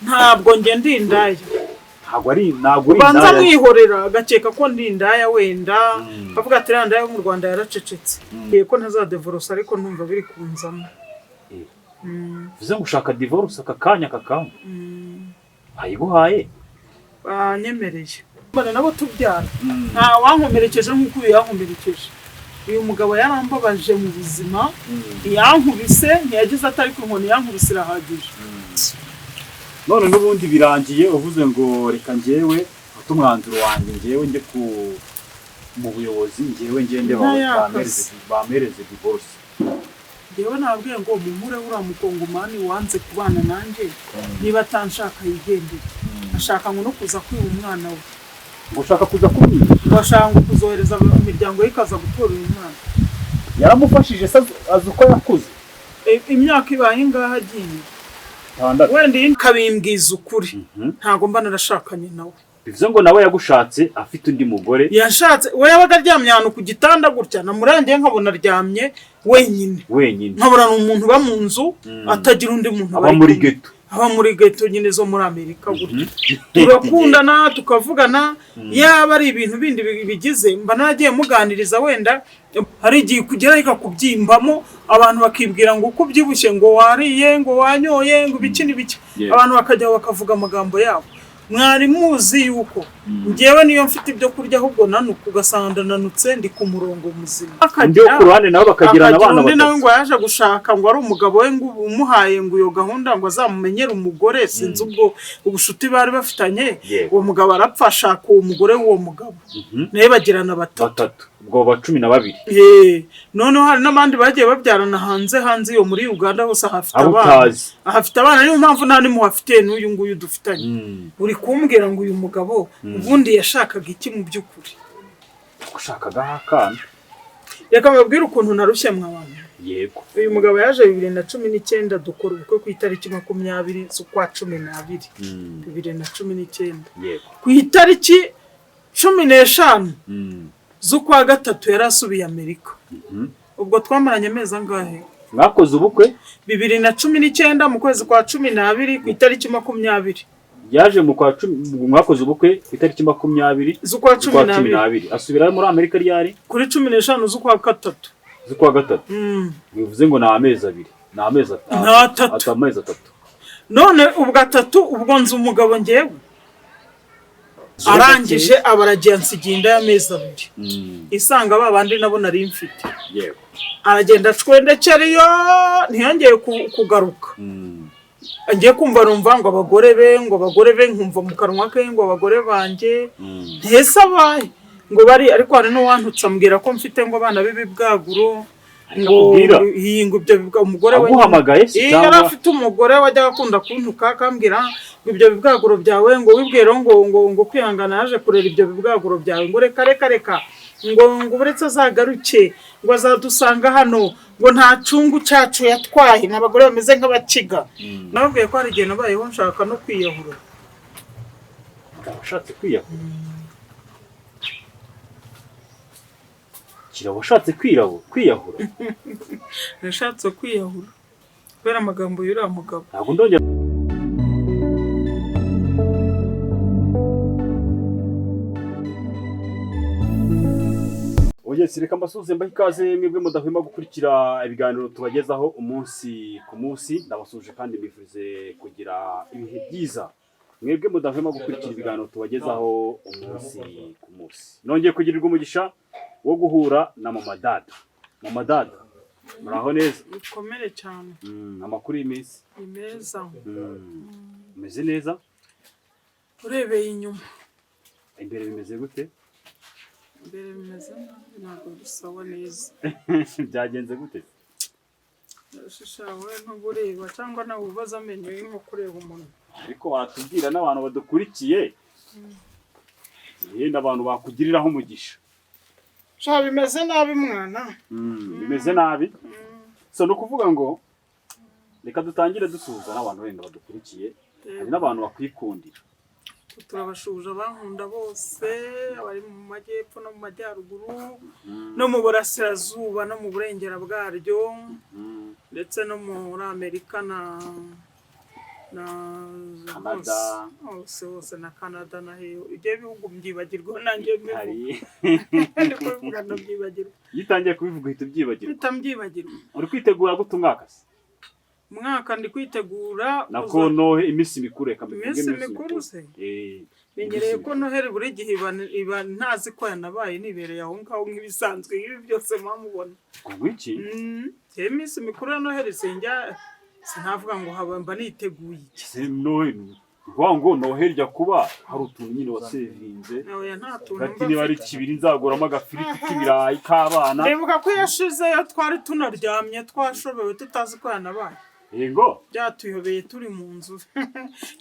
Ntabwo njye ndi indaya. Ntabwo uri Ubanza indaya. Mwihorera agakeka ko ndi indaya, wenda avuga ati iriya ndaya yo mu Rwanda yaracecetse. Ngiye ko ntazadivorce, ariko ndumva biri kunzamo. Bivuze ngo ushaka divorce aka kanya, aka kanya ayiguhaye? Banyemereye. Mbona nabo tubyara, nta wankomerekeje nk'uko uyu yankomerekeje. Uyu mugabo yarambabaje mu buzima, ntiyankubise, ntiyagize atari ku inkoni yankubise irahagije. None n'ubundi birangiye uvuze ngo reka njyewe mfate umwanzuro wanjye, njyewe njye ku mu buyobozi, njyewe ngende Ntayakaze. Bampereze divorce. Njyewe nabwiye ngo mumure uriya mukongomani wanze kubana nanjye, niba atanshaka yigendere. Ashaka ngo no kuza kwiba umwana we. Ngo ushaka kuza kumwiba? Ngo ashaka ngo kuzohereza imiryango ye ikaza gutora uyu mwana. Yaramufashije se? Azi uko yakuze? Imyaka ibaye ingahe agiye? 6. Wenda iyi kabimbwiza ukuri, ntabwo mba narashakanye nawe. Bivuze ngo nawe yagushatse afite undi mugore? Yashatse, we yabaga aryamye ahantu ku gitanda gutya, namurangiye nkabona aryamye wenyine. Wenyine. Nkabona ni umuntu uba mu nzu atagira undi muntu Aba bari muri kumwe. ghetto. Aba muri ghetto nyine zo muri Amerika gutya. Turakundana, tukavugana, yaba ari ibintu bindi bigize mba naragiye muganiriza. Wenda hari igihe kugera ikakubyimbamo, abantu bakibwira ngo uko ubyibushye ngo wariye, ngo wanyoye, ngo ibiki n'ibiki. Abantu bakajya bakavuga amagambo yabo. Mwari muzi yuko njyewe niyo mfite ibyo kurya, ahubwo nanuka ugasanga ndananutse, ndi ku murongo muzima. Undi wo ku ruhande nawe bakagirana Akagira abana undi nawe batatu. Ngo yaje gushaka, ngo ari umugabo we ngo umuhaye ngo iyo gahunda ngo azamumenyere umugore, sinzi ubwo ubushuti bari bafitanye. Uwo mugabo arapfa, ashaka uwo mugore w'uwo mugabo, nawe bagirana batatu. Batatu, ubwo ba 12. Noneho hari n'abandi bagiye babyarana hanze iyo muri Uganda hose ahafite Abo abana. utazi. Ahafite abana, niyo mpamvu nta n'impuhwe afitiye n'uyu nguyu dufitanye. Uri kumbwira ngo uyu mugabo ubundi yashakaga iki mu by'ukuri? Ushakaga akana. Reka mbabwire ukuntu narushye mwa bantu. Uyu mugabo yaje 2019, dukora ubukwe ku itariki 20 z'ukwa 12, 2019. Ku itariki 15 z'ukwa gatatu yari asubiye Amerika. Ubwo twamaranye amezi angahe? Mwakoze ubukwe? 2019 mu kwezi kwa 12 ku itariki 20. Yaje mu kwa 10, mwakoze ubukwe ku itariki 20 z'ukwa cumi z'ukwa cumi n'abiri. n'abiri. Asubira muri Amerika ryari? Kuri 15 z'ukwa gatatu. Z'ukwa gatatu. Bivuze ngo ni amezi 2, ni amezi 3. Ni atatu. Amezi 3. None ubwo atatu, ubwo nzi umugabo ngewe, arangije aba aragiye, ansigiye inda y'amezi 2, isanga ba bandi nabo nari mfite. Aragenda acwendekera, ntiyongeye kugaruka. Ngiye kumva numva ngo abagore be, ngo abagore be, nkumva mu kanwa ke ngo abagore banjye. Ntese abaye ngo bari, ariko hari n'uwantutse ambwira ko mfite ngo abana b'ibibwaguro, ngo Akubwira? iyi, ngo ibyo umugore we Aguhamagaye se Iyo yari cyangwa? afite umugore wajyaga akunda kuntuka, akambwira ngo ibyo bibwaguro byawe, ngo wibwire ngo kwihangana yaje kurera ibyo bibwaguro byawe, ngo reka reka reka, ngo uretse azagaruke, ngo azadusanga hano, ngo nta cungu cyacu yatwaye, ni abagore bameze nk'abakiga. Nababwiye ko hari igihe nabayeho nshaka no kwiyahura. Washatse kwiyahura? Kira, washatse kwiyahura? Nashatse kwiyahura kubera amagambo y'uriya mugabo. Ntabwo ndongera. Yes, reka mbasuhuze, mbahe ikaze mwebwe mudahwema gukurikira ibiganiro tubagezaho umunsi ku munsi. Ndabasuhuje kandi mbifurize kugira ibihe byiza, mwebwe mudahwema gukurikira ibiganiro tubagezaho umunsi ku munsi. Nongeye kugirirwa umugisha wo guhura na Mama Dada. Mama Dada, muraho neza? Bikomere cyane. Amakuru y'iminsi? Ni meza. Umeze neza? Urebeye inyuma. Imbere bimeze gute? Imbere bimeze nabi, ntabwo bisawa neza. Byagenze gute? Shisha, wowe ntuba ureba cyangwa nawe ubaza amenyo y'inko kureba umuntu. Ariko watubwira n'abantu badukurikiye, yenda abantu bakugiriraho umugisha. Sha, bimeze nabi mwana. Bimeze nabi. So ni ukuvuga ngo reka dutangire dusuhuza n'abantu wenda badukurikiye, hari n'abantu bakwikundira. Turabashuhuje abankunda bose, abari mu majyepfo no mu majyaruguru no mu burasirazuba no mu burengera bwaryo, ndetse no muri Amerika na Na Canada. Hose hose, na Canada, na heyo, ibyo bihugu mbyibagirwa nanjye mbivuga. Hari Ndi kubivuga ndabyibagirwa. Iyo utangiye kubivuga uhita ubyibagirwa. Mpita mbyibagirwa. Uri kwitegura gute umwaka se? Umwaka ndi kwitegura Nako nohe, iminsi mikuru, reka mbivuge. Iminsi mikuru se? Eh. Menyereye ko Noheli buri gihe iba ntazi ko yanabaye, nibereye aho ngaho nk'ibisanzwe, ibi byose mwamubona. Ngo iki? Njyewe iminsi mikuru ya Noheli sinjya, sinavuga ngo haba mba niteguye iki. Se Noheli, ni ukuvuga ngo Noheli ijya kuba hari utuntu nyine wasevinze. Oya, nta tuntu Ati mba niba ari mfite. kibiri nzaguramo agafiriti k'ibirayi k'abana. Ndibuka ko yashizeyo twari tunaryamye, twashobewe, tutazi ko yanabaye. Yego. Byatuyobeye turi mu nzu,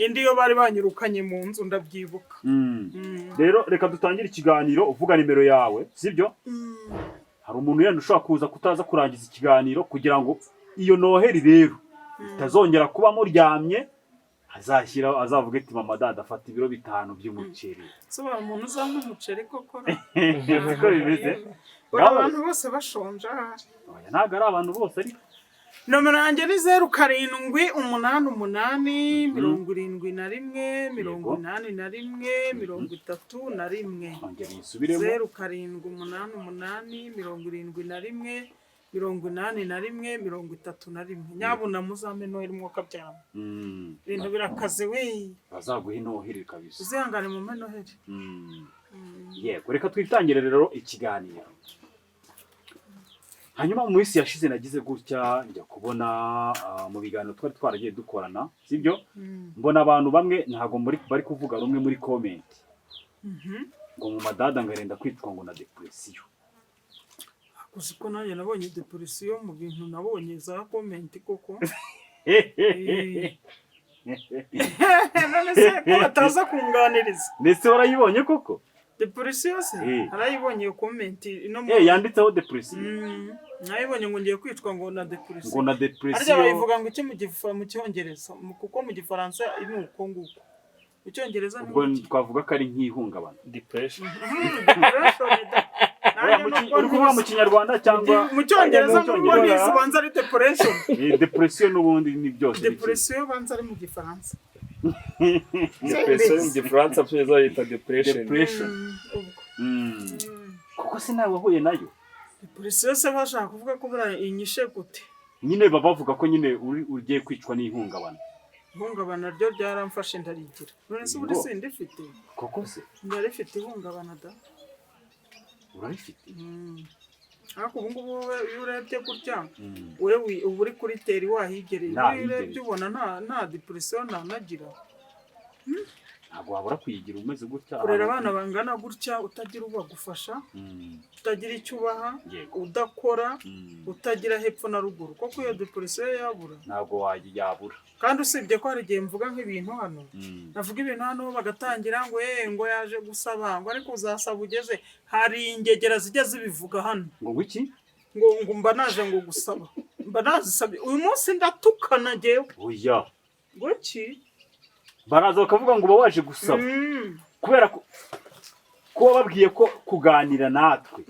indi yo bari banyirukanye mu nzu, ndabyibuka. Rero reka dutangire ikiganiro uvuga nimero yawe, sibyo? Hari umuntu yenda ushobora kuza kutaza kurangiza ikiganiro, kugira ngo iyo Noheli rero itazongera kuba muryamye, azashyira azavuga ati: "Mama, dada, afata ibiro 5 by'umuceri." Sobanura umuntu uzanywa umuceri koko ra. Siko bimeze? Ubona abantu bose bashonje ahari. Oya, ntabwo ari abantu bose ariko. Nomero yanjye ni 0788 71 81 31. Ongera uyisubiremo. 0788 71 81 31. Nyabuna muzampe Noheli, mwuka byama. Ibintu birakaze we. Bazaguha inoheri kabisa. Uzihangane mumpe Noheli. Yego, reka twitangire rero ikiganiro. Hanyuma mu minsi yashize nagize gutya njya kubona mu biganiro twari twaragiye dukorana, sibyo? Mbona abantu bamwe ntabwo muri bari kuvuga rumwe muri comment, ngo mu madada ngo arenda kwicwa ngo na depression. Uzi ko nanjye nabonye depression mu bintu nabonye za comment koko? None se ko bataza kunganiriza? Ndetse warayibonye koko? Depression se? Eh. Narayibonye iyo comment ino Yanditseho depression. Nayibonye ngo ngiye kwicwa ngo na Ngo depression. na Harya depression. bayivuga ngo iki mu Cyongereza? Kuko mu Gifaransa ni uko nguko, mu Cyongereza ni Ubwo uki? Twavuga ko ari nk'ihungabana. Depression. Depression da. Oya, Nanjye mu nubwo uri kuvuga mu ntuzi. Kinyarwanda cyangwa Mu Cyongereza? Mu Nubwo Cyongereza. ntizi, ubanza ari depression. Depression n'ubundi ni byose ni kimwe. Depression banza ari mu Gifaransa. Depression mu Gifaransa, mu Cyongereza bayita depression. Depression. Ubwo. Kuko se nawe wahuye nayo? Depression se bashaka kuvuga ko buriya inyishe gute? Nyine baba bavuga ko nyine uri ugiye kwicwa n'ihungabana. Ihungabana ryo ryaramfashe ndarigira. None se ubundi Ngo. sindifite? Koko se? Ndarifite ihungabana da. Urarifite? Ariko ubu ngubu wowe iyo urebye gutya, wewe uba uri kuri terrain wahigereye, iyo Nahigereye. urebye ubona nta depression ntanagira. Ntabwo wabura kuyigira umeze gutya. Kurera abana bangana gutya utagira ubagufasha, utagira icyo ubaha, udakora, utagira hepfo na ruguru, koko iyo depression yabura? Ntabwo yabura. Kandi usibye ko hari igihe mvuga nk'ibintu hano, navuga ibintu hano bagatangira ngo ngo yaje gusaba, ngo ariko uzasaba ugeze. Hari ingegera zijya zibivuga hano. Ngo iki? Ngo mba naje ngo gusaba, mba nazisabye uyu munsi, ndatukana njyewe. Oya. Ngo ki? Baraza bakavuga ngo uba waje gusaba, kubera ko kuba babwiye ko kuganira natwe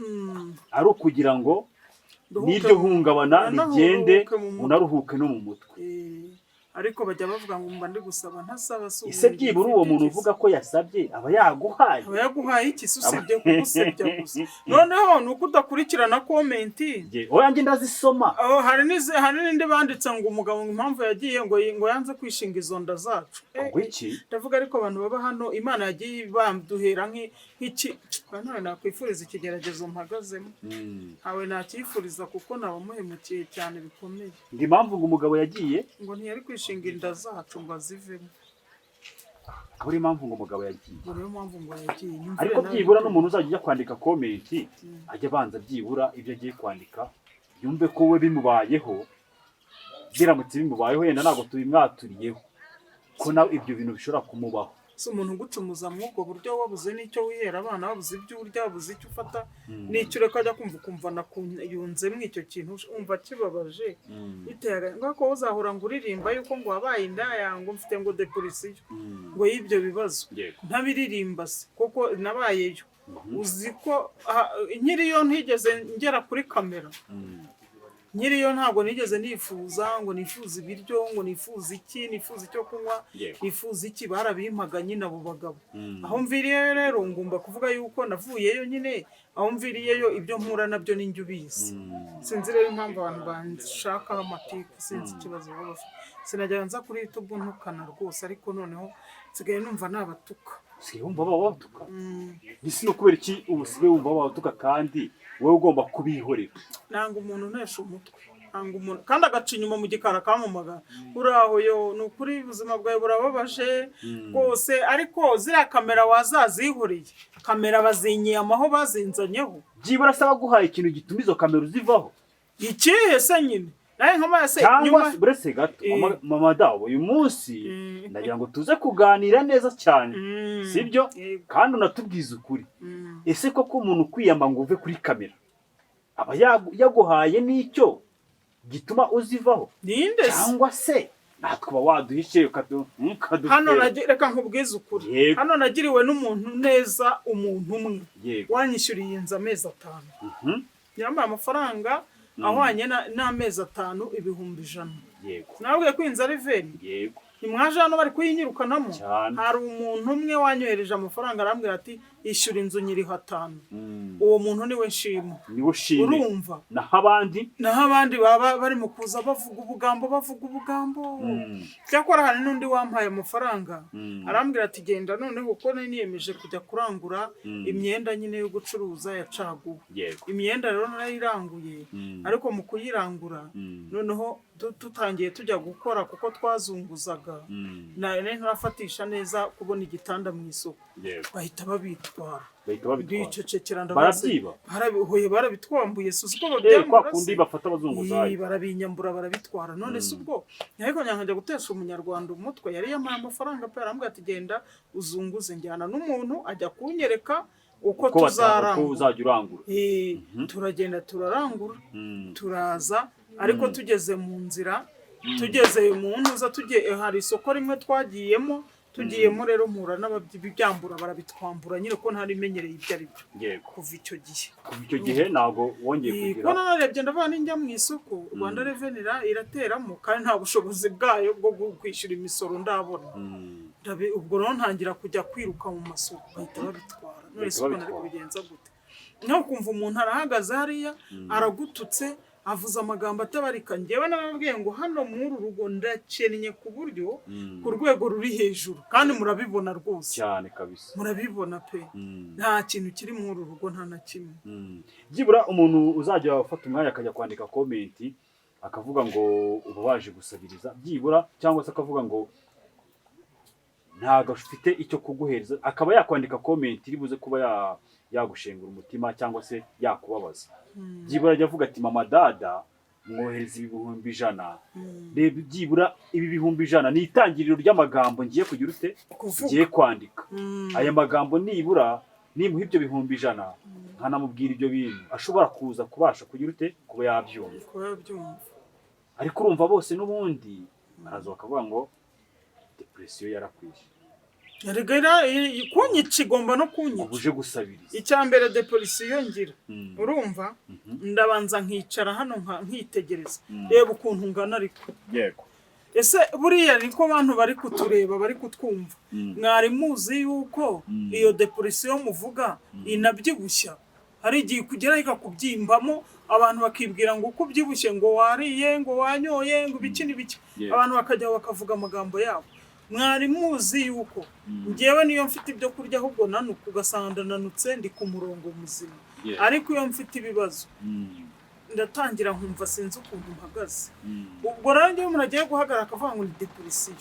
ari ukugira ngo Nduhuke n'iryo hungabana unaruhuke rigende, mu mutwe. unaruhuke no mu mutwe. Ariko bajya bavuga ngo mba ndi gusaba ntasaba si Ese ubundi byibura uwo mfite muntu iki se? uvuga ko yasabye aba yaguhaye? Aba yaguhaye iki se, usibye kugusebya gusa? Noneho ni uko udakurikirana comment. Oya, njye ndazisoma. Oh, hari n'indi banditse ngo umugabo ngo impamvu yagiye ngo yanze kwishinga izo nda zacu. Ngo iki? Ndavuga ariko abantu baba hano, Imana yagiye baduhera nk'iki, ntawe nakwifuriza ikigeragezo mpagazemo. Ntawe nacyifuriza kuko nabamuhemukiye cyane bikomeye. Ngo impamvu ngo umugabo yagiye? Ngo ntiyari kwishinga inda zacu ngo azivemo. Akaba ari impamvu ngo umugabo yagiye. Ngo niyo mpamvu ngo yagiye. Nyumvire Ariko nawe. byibura n'umuntu uzajya ujya kwandika comment ajya abanza byibura ibyo agiye kwandika yumve ko we bimubayeho, biramutse bimubayeho, yenda ntabwo tubimwaturiyeho, ko nawe ibyo bintu bishobora kumubaho. Si umuntu ugucumuza muri ubwo buryo, wabuze n'icyo wihera abana, wabuze ibyo urya, wabuze icyo ufata n'icyo ureka, ajya kumva ukumva nakuyunzemo icyo kintu, umva kibabaje, biteye agahinda ko uzahora ngo uririmba yuko ngo wabaye indaya, ngo mfite ngo depression, ngo y'ibyo bibazo. Ntabiririmba se kuko nabayeyo? Uzi ko nkiriyo ntigeze ngera kuri kamera. Nkiriyo ntabwo nigeze nifuza ngo nifuze ibiryo, ngo nifuze iki, nifuze icyo kunywa, nifuze iki. Barabimpaga nyine abo bagabo. Aho mviriyeyo rero, ngomba kuvuga yuko navuyeyo nyine, aho mviriyeyo ibyo mpura nabyo ninjye ubizi. Sinzi rero impamvu abantu banshakaho amatiku, sinzi ikibazo baba bafite. Sinajya nza kuri YouTube ntukana rwose, ariko noneho nsigaye numva nabatuka. Usigaye wumva baba batuka? Ese no kubera iki ubu usigaye wumva baba batuka kandi wowe ugomba kubihorera? Nanga umuntu untesha umutwe, nanga umuntu kandi agaca inyuma mu gikari akampamagara: "Uraho?" Yo, ni ukuri ubuzima bwawe burababaje rwose, ariko ziriya kamera wazazihoreye, kamera bazinyiyamaho, bazinzanyeho. Byibura se abaguhaye ikintu gituma izo kamera uzivaho? Ikihe se nyine? Nawe nk'amaya se Cyangwa nyuma se buretse gato, mama Dabo, uyu munsi ndagira ngo tuze kuganira neza cyane, sibyo? Yego. Kandi unatubwize ukuri. Ese koko umuntu ukwiyama ngo uve kuri kamera aba yaguhaye n'icyo gituma uzivaho? Ninde se? Cyangwa se natwe uba waduhishe ukadutera? Hano reka nkubwize ukuri. Yego. Hano nagiriwe n'umuntu neza, umuntu umwe wanyishyuriye inzu amezi 5. Yambaye amafaranga ahwanye n'amezi 5, 100,000. Nababwiye ko inzu ari veri. Ntimwaje hano bari kuyinyirukanamo? Cyane. Hari umuntu umwe wanyohereje amafaranga, arambwira ati: "Ishyura inzu nyiriho 5." Uwo muntu niwe nshima. Niwe ushimye. Urumva? Naho abandi? Naho abandi baba bari mu kuza bavuga ubugambo, bavuga ubugambo. Cyakora hari n'undi wampaye amafaranga, arambwira ati: "Genda noneho," kuko nari niyemeje kujya kurangura imyenda nyine yo gucuruza ya caguwa. Imyenda rero narayiranguye, ariko mu kuyirangura noneho tutangiye tujya gukora, kuko twazunguzaga, nari ntarafatisha neza kubona igitanda mu isoko, bahita babitwara. Bahita babitwara. Ndicecekera. Barabyiba? Barabihoye, barabitwambuye. Si uzi ko Kwa babyambura kundi se? bafata abazunguzayi. Ii, barabinyambura, barabitwara. None se ubwo ariko nkajya gutesha umunyarwanda umutwe? Yari yampaye amafaranga pe, arambwira ati: "Genda uzunguze." Njyana n'umuntu ajya kunyereka uko uko uko tuzarangura. Uzajya urangura. Turagenda turarangura, turaza, ariko tugeze mu nzira, tugeze mu ntuza, tugiye, hari isoko rimwe twagiyemo, tugiyemo rero mpura n'ababyambura, barabitwambura nyine, ko ntarimenyereye ibyo ari byo. Kuva icyo gihe, Kuva icyo gihe ntabwo wongeye kugira? Ko narebye ndavuga ninjya mu isoko, Rwanda Revenue irateramo, kandi nta bushobozi bwayo bwo kwishyura imisoro ndabona. Ubwo rero ntangira kujya kwiruka mu masoko, bahita babitwara. None Bahita se ubwo nari babitwara. kubigenza gute? Nawe ukumva umuntu arahagaze hariya, aragututse, avuze amagambo atabarika. Njyewe narababwiye ngo hano muri uru rugo ndakennye ku buryo ku rwego ruri hejuru, kandi murabibona rwose. Cyane kabisa. Murabibona pe. Nta kintu kiri muri uru rugo, nta na kimwe. Byibura umuntu uzajya ufata umwanya akajya kwandika comment akavuga ngo uba waje gusabiriza, byibura, cyangwa se akavuga ngo ntabwo afite icyo kuguhereza, akaba yakwandika comment iri buze kuba yagushengura umutima cyangwa se yakubabaza, byibura ajya avuga ati: "Mama Dada mwohereza 100,000." Reba, byibura ibi 100,000 ni itangiriro ry'amagambo ngiye kugira ute? Kuvuga. Ngiye kwandika aya magambo. Nibura nimuha ibyo 100,000, nkanamubwira ibyo bintu, ashobora kuza kubasha kugira ute? Kuba yabyumva. Kuba yabyumva. Ariko urumva bose n'ubundi baraza bakavuga ngo depression yarakwishe. Erega kunyica igomba no Ngo kunyica. uje gusabiriza. Icya mbere, depression ngira, urumva, ndabanza nkicara hano nkitegereza. Reba ukuntu ngana ariko. Ese buriya niko abantu bari kutureba, bari kutwumva? Mwari muzi yuko iyo depression muvuga inabyibushya? Hari igihe ikugeraho ikakubyimbamo, abantu bakibwira ngo uko ubyibushye ngo wariye, ngo wanyoye, ngo ibiki n'ibiki. Abantu bakajya bakavuga amagambo yabo. Mwari muzi yuko njyewe niyo mfite ibyo kurya ahubwo nanuka, ugasanga ndananutse, ndi ku murongo muzima, ariko iyo mfite ibibazo ndatangira nkumva sinzi ukuntu mpagaze. Ubwo rero njyewe umuntu agiye guhagarara akavuga ngo ni depression,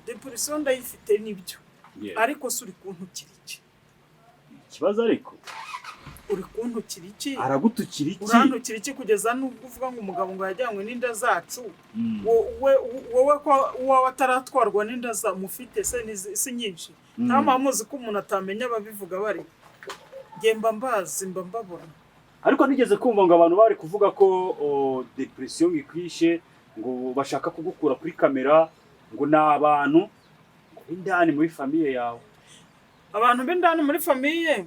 depression ndayifite nibyo, ariko se uri kuntukira iki? Ikibazo ariko Uri kuntukira iki? Aragutukira iki? Urantukira iki kugeza n'ubwo uvuga ngo umugabo ngo yajyanywe n'inda zacu? Wowe ko uwawe ataratwarwa n'inda za mufite se si nyinshi? Nta mpamvu muzi ko umuntu atamenya ababivuga bari. Njye mba mbazi, mba mbabona. Ariko nigeze kumva ngo abantu bari kuvuga ko depression ikwishe, ngo bashaka kugukura kuri kamera, ngo ni abantu ngo b'indani muri famille yawe. Abantu b'indani muri famille,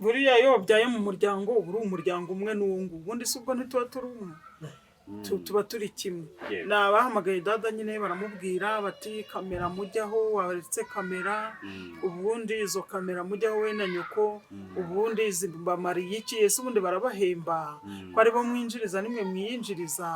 buriya iyo wabyaye mu muryango uba uri umuryango umwe n'uwo nguwo. Ubundi si ubwo ntituba turi umwe? Tuba turi kimwe. Yego. Ni abahamagaye dada nyine, baramubwira bati: "Kamera mujyaho, waretse kamera." "Ubundi izo kamera mujyaho we na nyoko, ubundi bamariye iki? Ese ubundi barabahemba ko aribo mwinjiriza, nimwe mwiyinjiriza?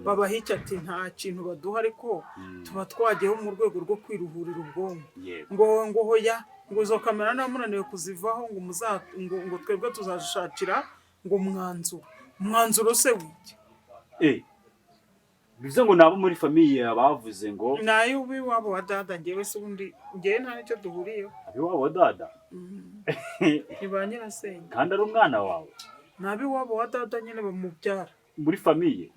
Babaha iki?" Ati: "Nta kintu baduha, ariko tuba twagiyeho mu rwego rwo kwiruhurira ubwonko." Ngo hoya, ngo izo kamera niba munaniwe kuzivaho, ngo muza ngo twebwe tuzazishakira ngo umwanzuro. Umwanzuro se wiki? Bivuze ngo nabo muri famille bavuze ngo Nayo uw'iwabo wa dada. Njyewe se ubundi njyewe nta nicyo duhuriyeho. Abiwabo wa dada? Ni ba nyirasenge. Kandi ari umwana wawe? Ni ab'iwabo wa dada nyine, bamubyara. Muri famille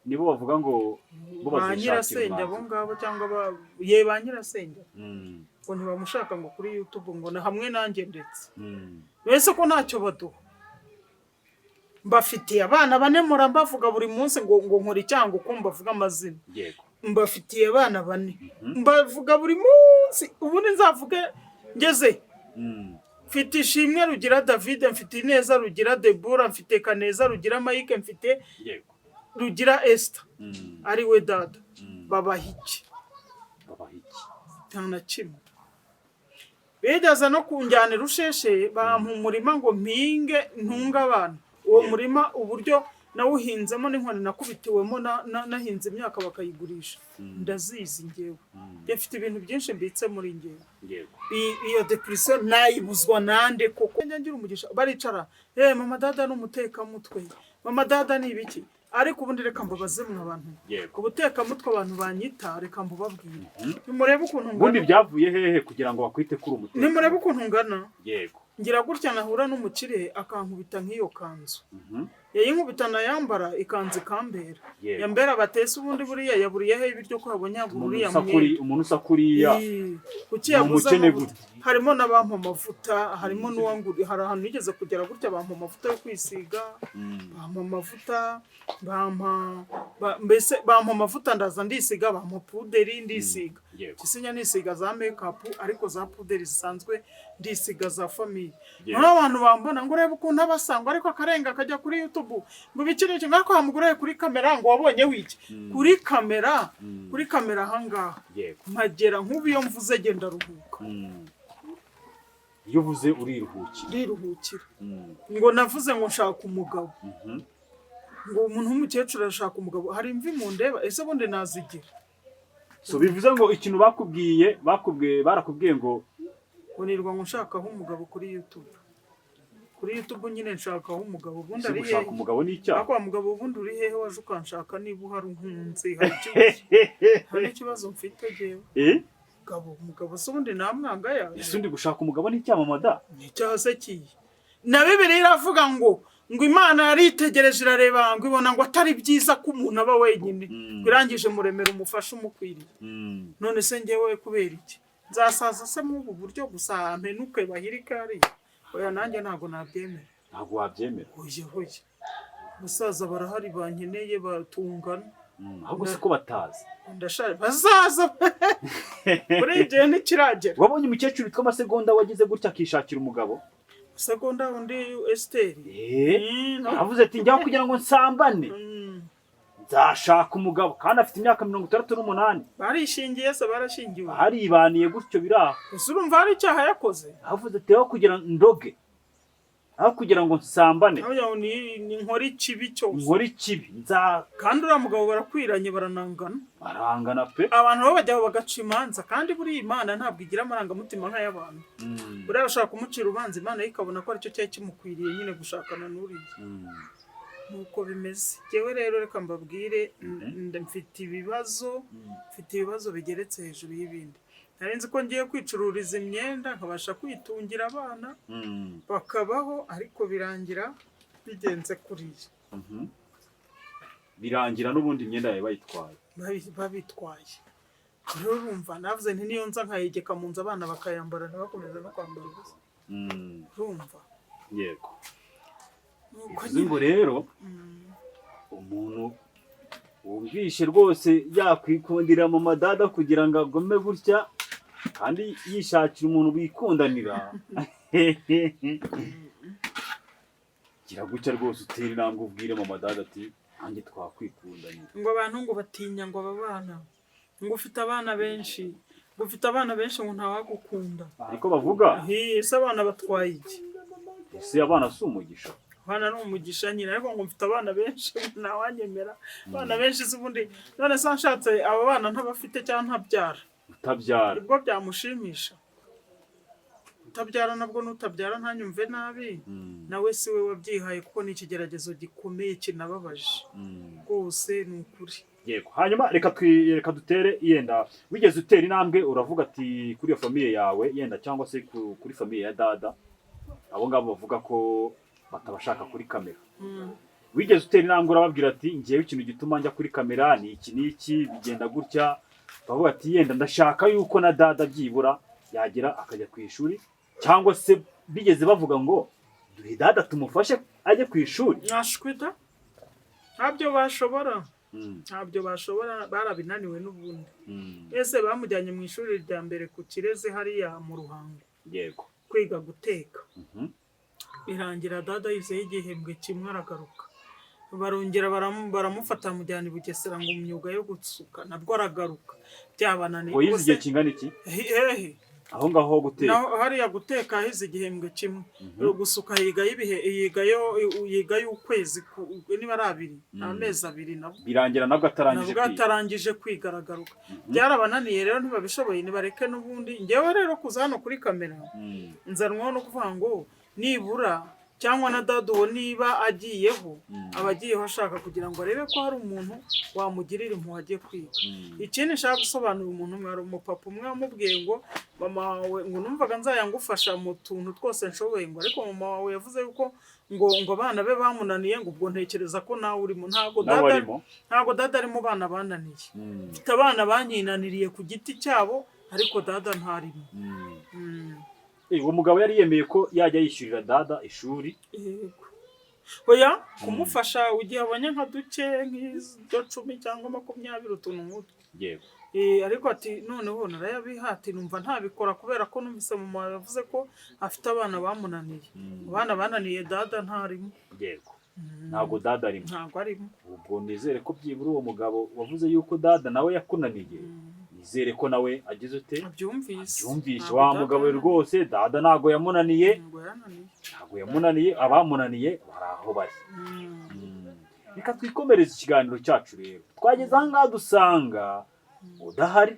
nibo bavuga ngo bo Ba bazishakira nyirasenge abo umwanzuro. ngabo, cyangwa ye ba nyirasenge, ngo ntibamushaka ngo kuri YouTube, ngo na hamwe nanjye ndetse. Mbese ko ntacyo baduha? Mbafitiye abana bane, mpora mbavuga buri munsi ngo nkora icyango uko mbavuga amazina. Mbafitiye abana bane, mbavuga buri munsi, ubundi nzavuge ngeze. Mfite Ishimwe Rugira David, mfite Ineza Rugira Debora, mfite Kaneza Rugira Mike, mfite Rugira Esther, ari we dada. Babaha iki? Babaha iki? Nta na kimwe. Bigeze no kunjyana Rusheshe, bampa umurima ngo mpinge ntunge abana. Uwo murima uburyo nawuhinzemo n'inkoni nakubitiwemo nahinze imyaka bakayigurisha, ndazizi ngewe. Njye mfite ibintu byinshi mbitse muri ngewe. Iyo depression nayibuzwa nande koko? Njya ngira umugisha, baricara: "Eh, mama dada ni umutekamutwe, mama dada ni ibiki." Ariko ubundi reka mbabaze mwe abantu, ubutekamutwe abantu banyita, reka mbubabwire. Nimurebe ukuntu Ubundi ngana. byavuye hehe kugira ngo bakwite kuri umuteka? Nimurebe ukuntu ngana. Ngira gutya nahura n'umukire akankubita nk'iyo kanzu, yayinkubita nayambara, ikanzu ikambera. Yambera batese. Ubundi buriya yaburiye he ibiryo ko yabonye yagura Umuntu uriya usa kuri mwenda? Umuntu usa kuriya Ii, kuki ni yabuze umukene amavuta? gute? Harimo n'abampa amavuta, harimo n'uwanguriye. Hari ahantu nigeze kugera gutya bampa amavuta yo kwisiga, bampa amavuta, bampa mbese bampa amavuta, ndaza ndisiga, bampa puderi ndisiga. Sinya nisiga za makeup, ariko za puderi zisanzwe ndisiga za famille. Noneho abantu bambona ngo urebe ukuntu abasangwa, ariko akarenga akajya kuri YouTube ngo ibiki n'iki, ngo ariko wamugore kuri kamera ngo wabonye wiki kuri kamera, kuri kamera ahangaha. Mpagera nk'ubu iyo mvuze genda ruhuka. Iyo uvuze uriruhukira. Ndiruhukira. Ngo navuze ngo nshaka umugabo, ngo umuntu w'umukecuru arashaka umugabo? Hari imvi mu ndeba? Ese ubundi nazigira? So bivuze ngo ikintu bakubwiye, barakubwiye ngo Ngo nirwa ngo nshakaho umugabo kuri YouTube, kuri YouTube nyine nshakaho umugabo. Ubundi Ese ari gushaka hehe? umugabo ni icyaha? Ariko wa mugabo ubundi uri hehe waje ukanshaka? Niba uhari unkunze, hari ikibazo? Hari ikibazo mfite jyewe? Eh? Umugabo, umugabo se ubundi namwanga yaje? Ese undi gushaka umugabo ni icyaha, mama da? Ni icyaha se kiye? Na Bibiliya iravuga ngo Imana yaritegereje irareba, ngo ibona ngo atari byiza ko umuntu aba wenyine, ngo irangije muremera umufasha umukwiriye. None se njyewe kubera iki nzasaza se muri ubu buryo gusa, mpenuke bahirike hariya? Oya, nanjye ntabwo nabyemera. Ntabwo wabyemera. Oya, oya, abasaza barahari bankeneye batungana. Ahubwo se ko batazi? Ndashaje, bazaza, muri igihe ntikiragera. Wabonye umukecuru witwa Amasegonda wagize gutya akishakira umugabo? Segonda undi Esiteri? Eh, avuze ati: "Njyaho kugira ngo nsambane, nzashaka umugabo." Kandi afite imyaka 68. Barishingiye se? Barashingiwe? Haribaniye gutyo biraho. Ese urumva hari icyaha yakoze? Avuze ati: "Aho kugira ndoge, aho kugira ngo nsambane, Aho yaho ni nkora ikibi cyose, nkore ikibi nza." Kandi uriya mugabo barakwiranye, baranangana. Barangana pe. Abantu bo bajyaho bagaca imanza, kandi buriya Imana ntabwo igira amarangamutima nk'ay'abantu. Buriya bashaka kumucira urubanza, Imana yo ikabona ko aricyo cyari kimukwiriye nyine, gushakana n'uriya. Nuko bimeze. Njyewe rero reka mbabwire, mfite ibibazo, mfite ibibazo bigeretse hejuru y'ibindi. Nari nzi ko ngiye kwicururiza imyenda nkabasha kwitungira abana bakabaho, ariko birangira bigenze kuriya. Birangira n'ubundi imyenda yawe bayitwaye. Babitwaye. Rero urumva navuze nti niyo nza nkayegeka mu nzu, abana bakayambara, ntibakomeze no kwambara ubusa. Urumva? Yego. Nuko Bivuze nyine ngo rero umuntu wumvishe rwose yakwikundira mu madada kugira ngo agome gutya kandi yishakira umuntu wikundanira, gira gutya rwose utera intambwe ubwire mama dada ati Nanjye twakwikundanye. Ngo abantu ngo batinya ngo aba bana, ngo ufite abana benshi, ngo ufite abana benshi, ngo ntawagukunda. Ariko bavuga. Ese abana batwaye iki? Ese abana si umugisha? Abana ni umugisha nyine, ariko ngo mfite abana benshi ntawanyemera. Abana benshi se ubundi none se nshatse abo bana ntabafite cyangwa ntabyara? Utabyara. Nibwo byamushimisha? Utabyara nabwo n'utabyara ntanyumve nabi, nawe si we wabyihaye, kuko ni ikigeragezo gikomeye kinababaje rwose, ni ukuri. Yego, hanyuma reka dutere, yenda wigeze utera intambwe uravuga ati kuri iyo famille yawe yenda, cyangwa se kuri famille ya dada, abo ngabo bavuga ko batabashaka kuri kamera, wigeze utera intambwe urababwira ati: "Ngewe ikintu gituma njya kuri kamera ni iki n'iki, bigenda gutya"? Bavuga ati: "Yenda ndashaka yuko na dada byibura yagera akajya ku ishuri," cyangwa se bigeze bavuga ngo: "Duhe dada tumufashe ajye ku ishuri"? Mwashwita, ntabyo bashobora. Ntabyo bashobora, barabinaniwe n'ubundi. Ese bamujyanye mu ishuri rya mbere ku Kirezi hariya mu Ruhango kwiga guteka, birangira dada yizeho igihembwe kimwe aragaruka. Barongera baramufata bamujyana i Bugesera ngo imyuga yo gusuka, nabwo aragaruka, byabananiye. Ngo yize igihe kingana iki? Hehe? Aho ngaho ho guteka. Naho hariya guteka hize igihembwe kimwe, gusuka yigayo ibihe, yigayo ukwezi niba ari abiri, amezi 2 nabwo. Birangira nabwo atarangije Nabwo kwiga. atarangije kwiga, aragaruka. Byarabananiye rero, ntibabishoboye, nibareke n'ubundi. Ngewe rero kuza hano kuri kamera nzanwaho no kuvuga ngo nibura cyangwa na dada uwo niba agiyeho, aba agiyeho ashaka kugira ngo arebe ko hari umuntu wamugirira impuhwe ajye kwiga. Ikindi nshaka gusobanurira umuntu umwe, hari umupapa umwe wamubwiye ngo mama wawe, ngo numvaga nzajya ngufasha mu tuntu twose nshoboye, ngo ariko mama wawe yavuze yuko ngo abana be bamunaniye, ngo ubwo ntekereza ko nawe urimo. Ntabwo Nawe dada arimo. Ntabwo dada ari mu bana bananiye. Mfite abana banyinaniriye ku giti cyabo, ariko dada ntarimo. Uwo mugabo yari yemeye ko yajya yishyurira dada ishuri? Yego, oya, kumufasha igihe abonye nka duke, nk'izo 10 cyangwa 20, utuntu nk'utwo. Ariko ati noneho narayabiha, ati numva ntabikora kubera ko numvise mama yavuze ko afite abana bamunaniye. Abana bananiye dada ntarimo. Yego, ntabwo dada arimo. Ntabwo arimo. Ubwo nizere ko byibura uwo mugabo wavuze yuko dada nawe yakunaniye, nizere ko nawe agize ute? Abyumvise. Abyumvishe. Ntabwo Wa dada mugabo we rwose, dada ntabwo yamunaniye. Ntabwo yananiye. Ntabwo yamunaniye, abamunaniye bari aho bari. Reka twikomereze ikiganiro cyacu rero. Twageze aha ngaha dusanga udahari.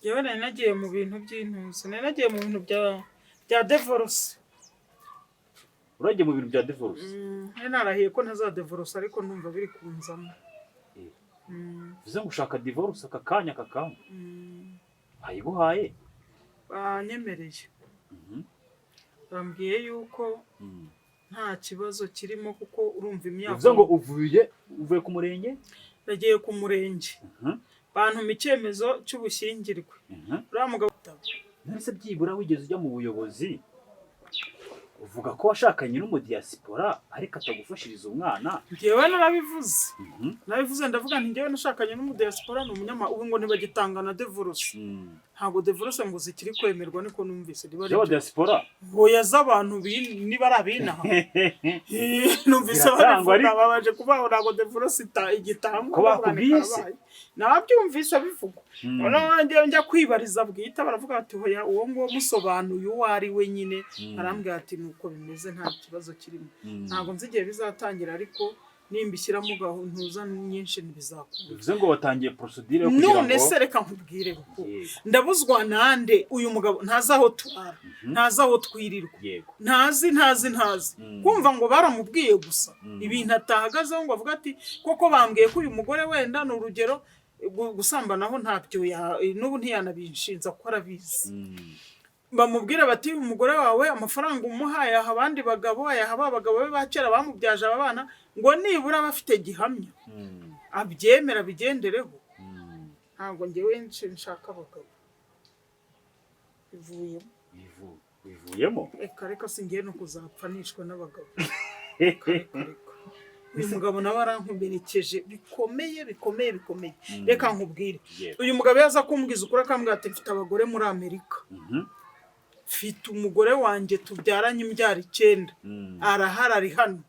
Yewe, nari nagiye mu bintu by'intuzi, nari nagiye mu bintu bya divorce. Uragiye mu bintu bya divorce? Nari narahiye ko ntazadivorce, ariko ndumva biri kunzamo. Bivuze ngo ushaka divorce aka kanya, aka kanya? Bayiguhaye? Banyemereye. Bambwiye yuko nta kibazo kirimo, kuko urumva imyaka. Bivuze ngo uvuye ku murenge? Nagiye ku murenge, bantuma icyemezo cy'ubushyingirwe. Uriya mugabo. None se byibura wigeze ujya mu buyobozi uvuga ko washakanye n'umudiyasipora ariko atagufashiriza umwana? Njyewe narabivuze. Narabivuze, ndavuga nti njyewe nashakanye n'umudiyasipora, ni umunyama. Ubu ngo ntibagitanga na divorce. Ntabwo divorce ngo zikiri kwemerwa, niko numvise, niba ari byo. Z'abadiyasipora? Hoya, z'abantu niba ari abinaha. Numvise Ziratangwa. babivuga. Ariko. Babaje kuvuga ngo ntabwo divorce igitangwa. Ko bakubwiye se? Nabyumvise bivugwa. Noneho njyewe njya kwibariza bwite, baravuga bati hoya, uwo nguwo musobanuye uwo ari we nyine. Arambwira ati nuko bimeze, nta kibazo kirimo. Ntabwo nzi igihe bizatangira, ariko nimbishyiramo gahunda nyinshi ntibizakunda. Bivuze ngo watangiye procédure yo kugira None ngo se reka nkubwire kuko ndabuzwa nande? Uyu mugabo ntazi aho turara, ntazi aho twirirwa, ntazi, ntazi, ntazi. Kumva ngo baramubwiye gusa, ibintu atahagazeho ngo avuge ati koko bambwiye ko uyu mugore, wenda ni urugero, gusambanaho ntabyo n'ubu ntiyanabinshinza kuko arabizi. Bamubwira bati umugore wawe amafaranga umuha ayaha abandi bagabo, ayaha ba bagabo be ba kera bamubyaje aba bana, ngo nibura aba afite gihamya abyemera abigendereho. Ntabwo ngewe nshaka abagabo, bivuyemo. Bivuyemo? Reka reka, singiye no kuzapfa nishwe n'abagabo. Reka reka reka, uyu mugabo nawe arankomerekeje bikomeye, bikomeye, bikomeye. Reka nkubwire, uyu mugabo yaza kumbwiza ukuri, akambwira ati mfite abagore muri Amerika, mfite umugore wanjye tubyaranye imbyaro 9, arahari, ari hano.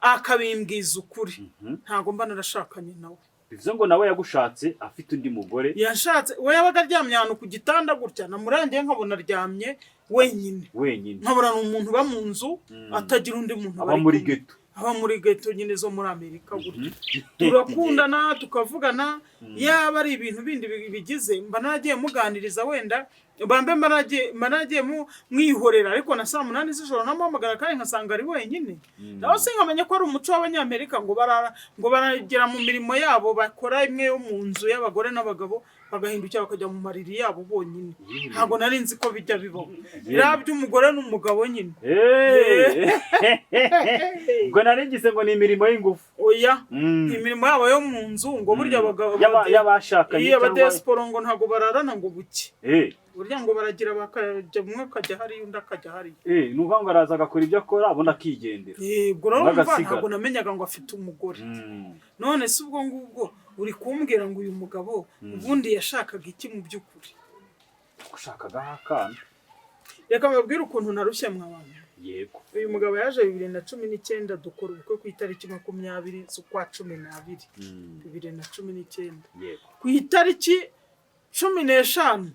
Akabimbwiza ukuri, ntabwo mba narashakanye nawe. Bivuze ngo nawe yagushatse afite undi mugore? Yashatse, we yabaga aryamye ahantu ku gitanda gutya, namurangiye nkabona aryamye wenyine. Wenyine. Nkabona ni umuntu uba mu nzu atagira undi muntu Aba bari muri kumwe. ghetto. Aba muri ghetto nyine zo muri Amerika gutya. Turakundana, tukavugana, yaba ari ibintu bindi bigize, mba naragiye muganiriza, wenda bambe mba naragiye mwihorera, ariko na saa 8 z'ijoro namuhamagara kandi nkasanga ari wenyine. Naho sinkamenya ko ari umuco w'Abanyamerika, ngo barara, ngo baragera mu mirimo yabo bakora imwe yo mu nzu y'abagore n'abagabo, bagahindukira bakajya mu mariri yabo bonyine. Ntabwo nari nzi ko bijya bibaho biriya by'umugore n'umugabo nyine. Ubwo nari ngize ngo ni imirimo y'ingufu. Oya, imirimo yabo yo mu nzu, ngo burya abagabo Y'abashakanye iyo cyangwa abadiyasipora ngo ntabwo bararana ngo buke. Burya ngo baragira bakajya, umwe akajya hariya, undi akajya hariya. Ni ukuvuga ngo araza agakora ibyo akora, ubundi akigendera. Ubwo rero Undi urumva agasigara. ntabwo namenyaga ngo afite umugore. None se ubwo ngubwo uri kumbwira ngo uyu mugabo ubundi yashakaga iki mu by'ukuri? Gushakaga akana. Reka mbabwire ukuntu narushye mwa bantu. Uyu mugabo yaje 2019, dukora ubukwe ku itariki 20 z'ukwa 12, 2019. Ku itariki 15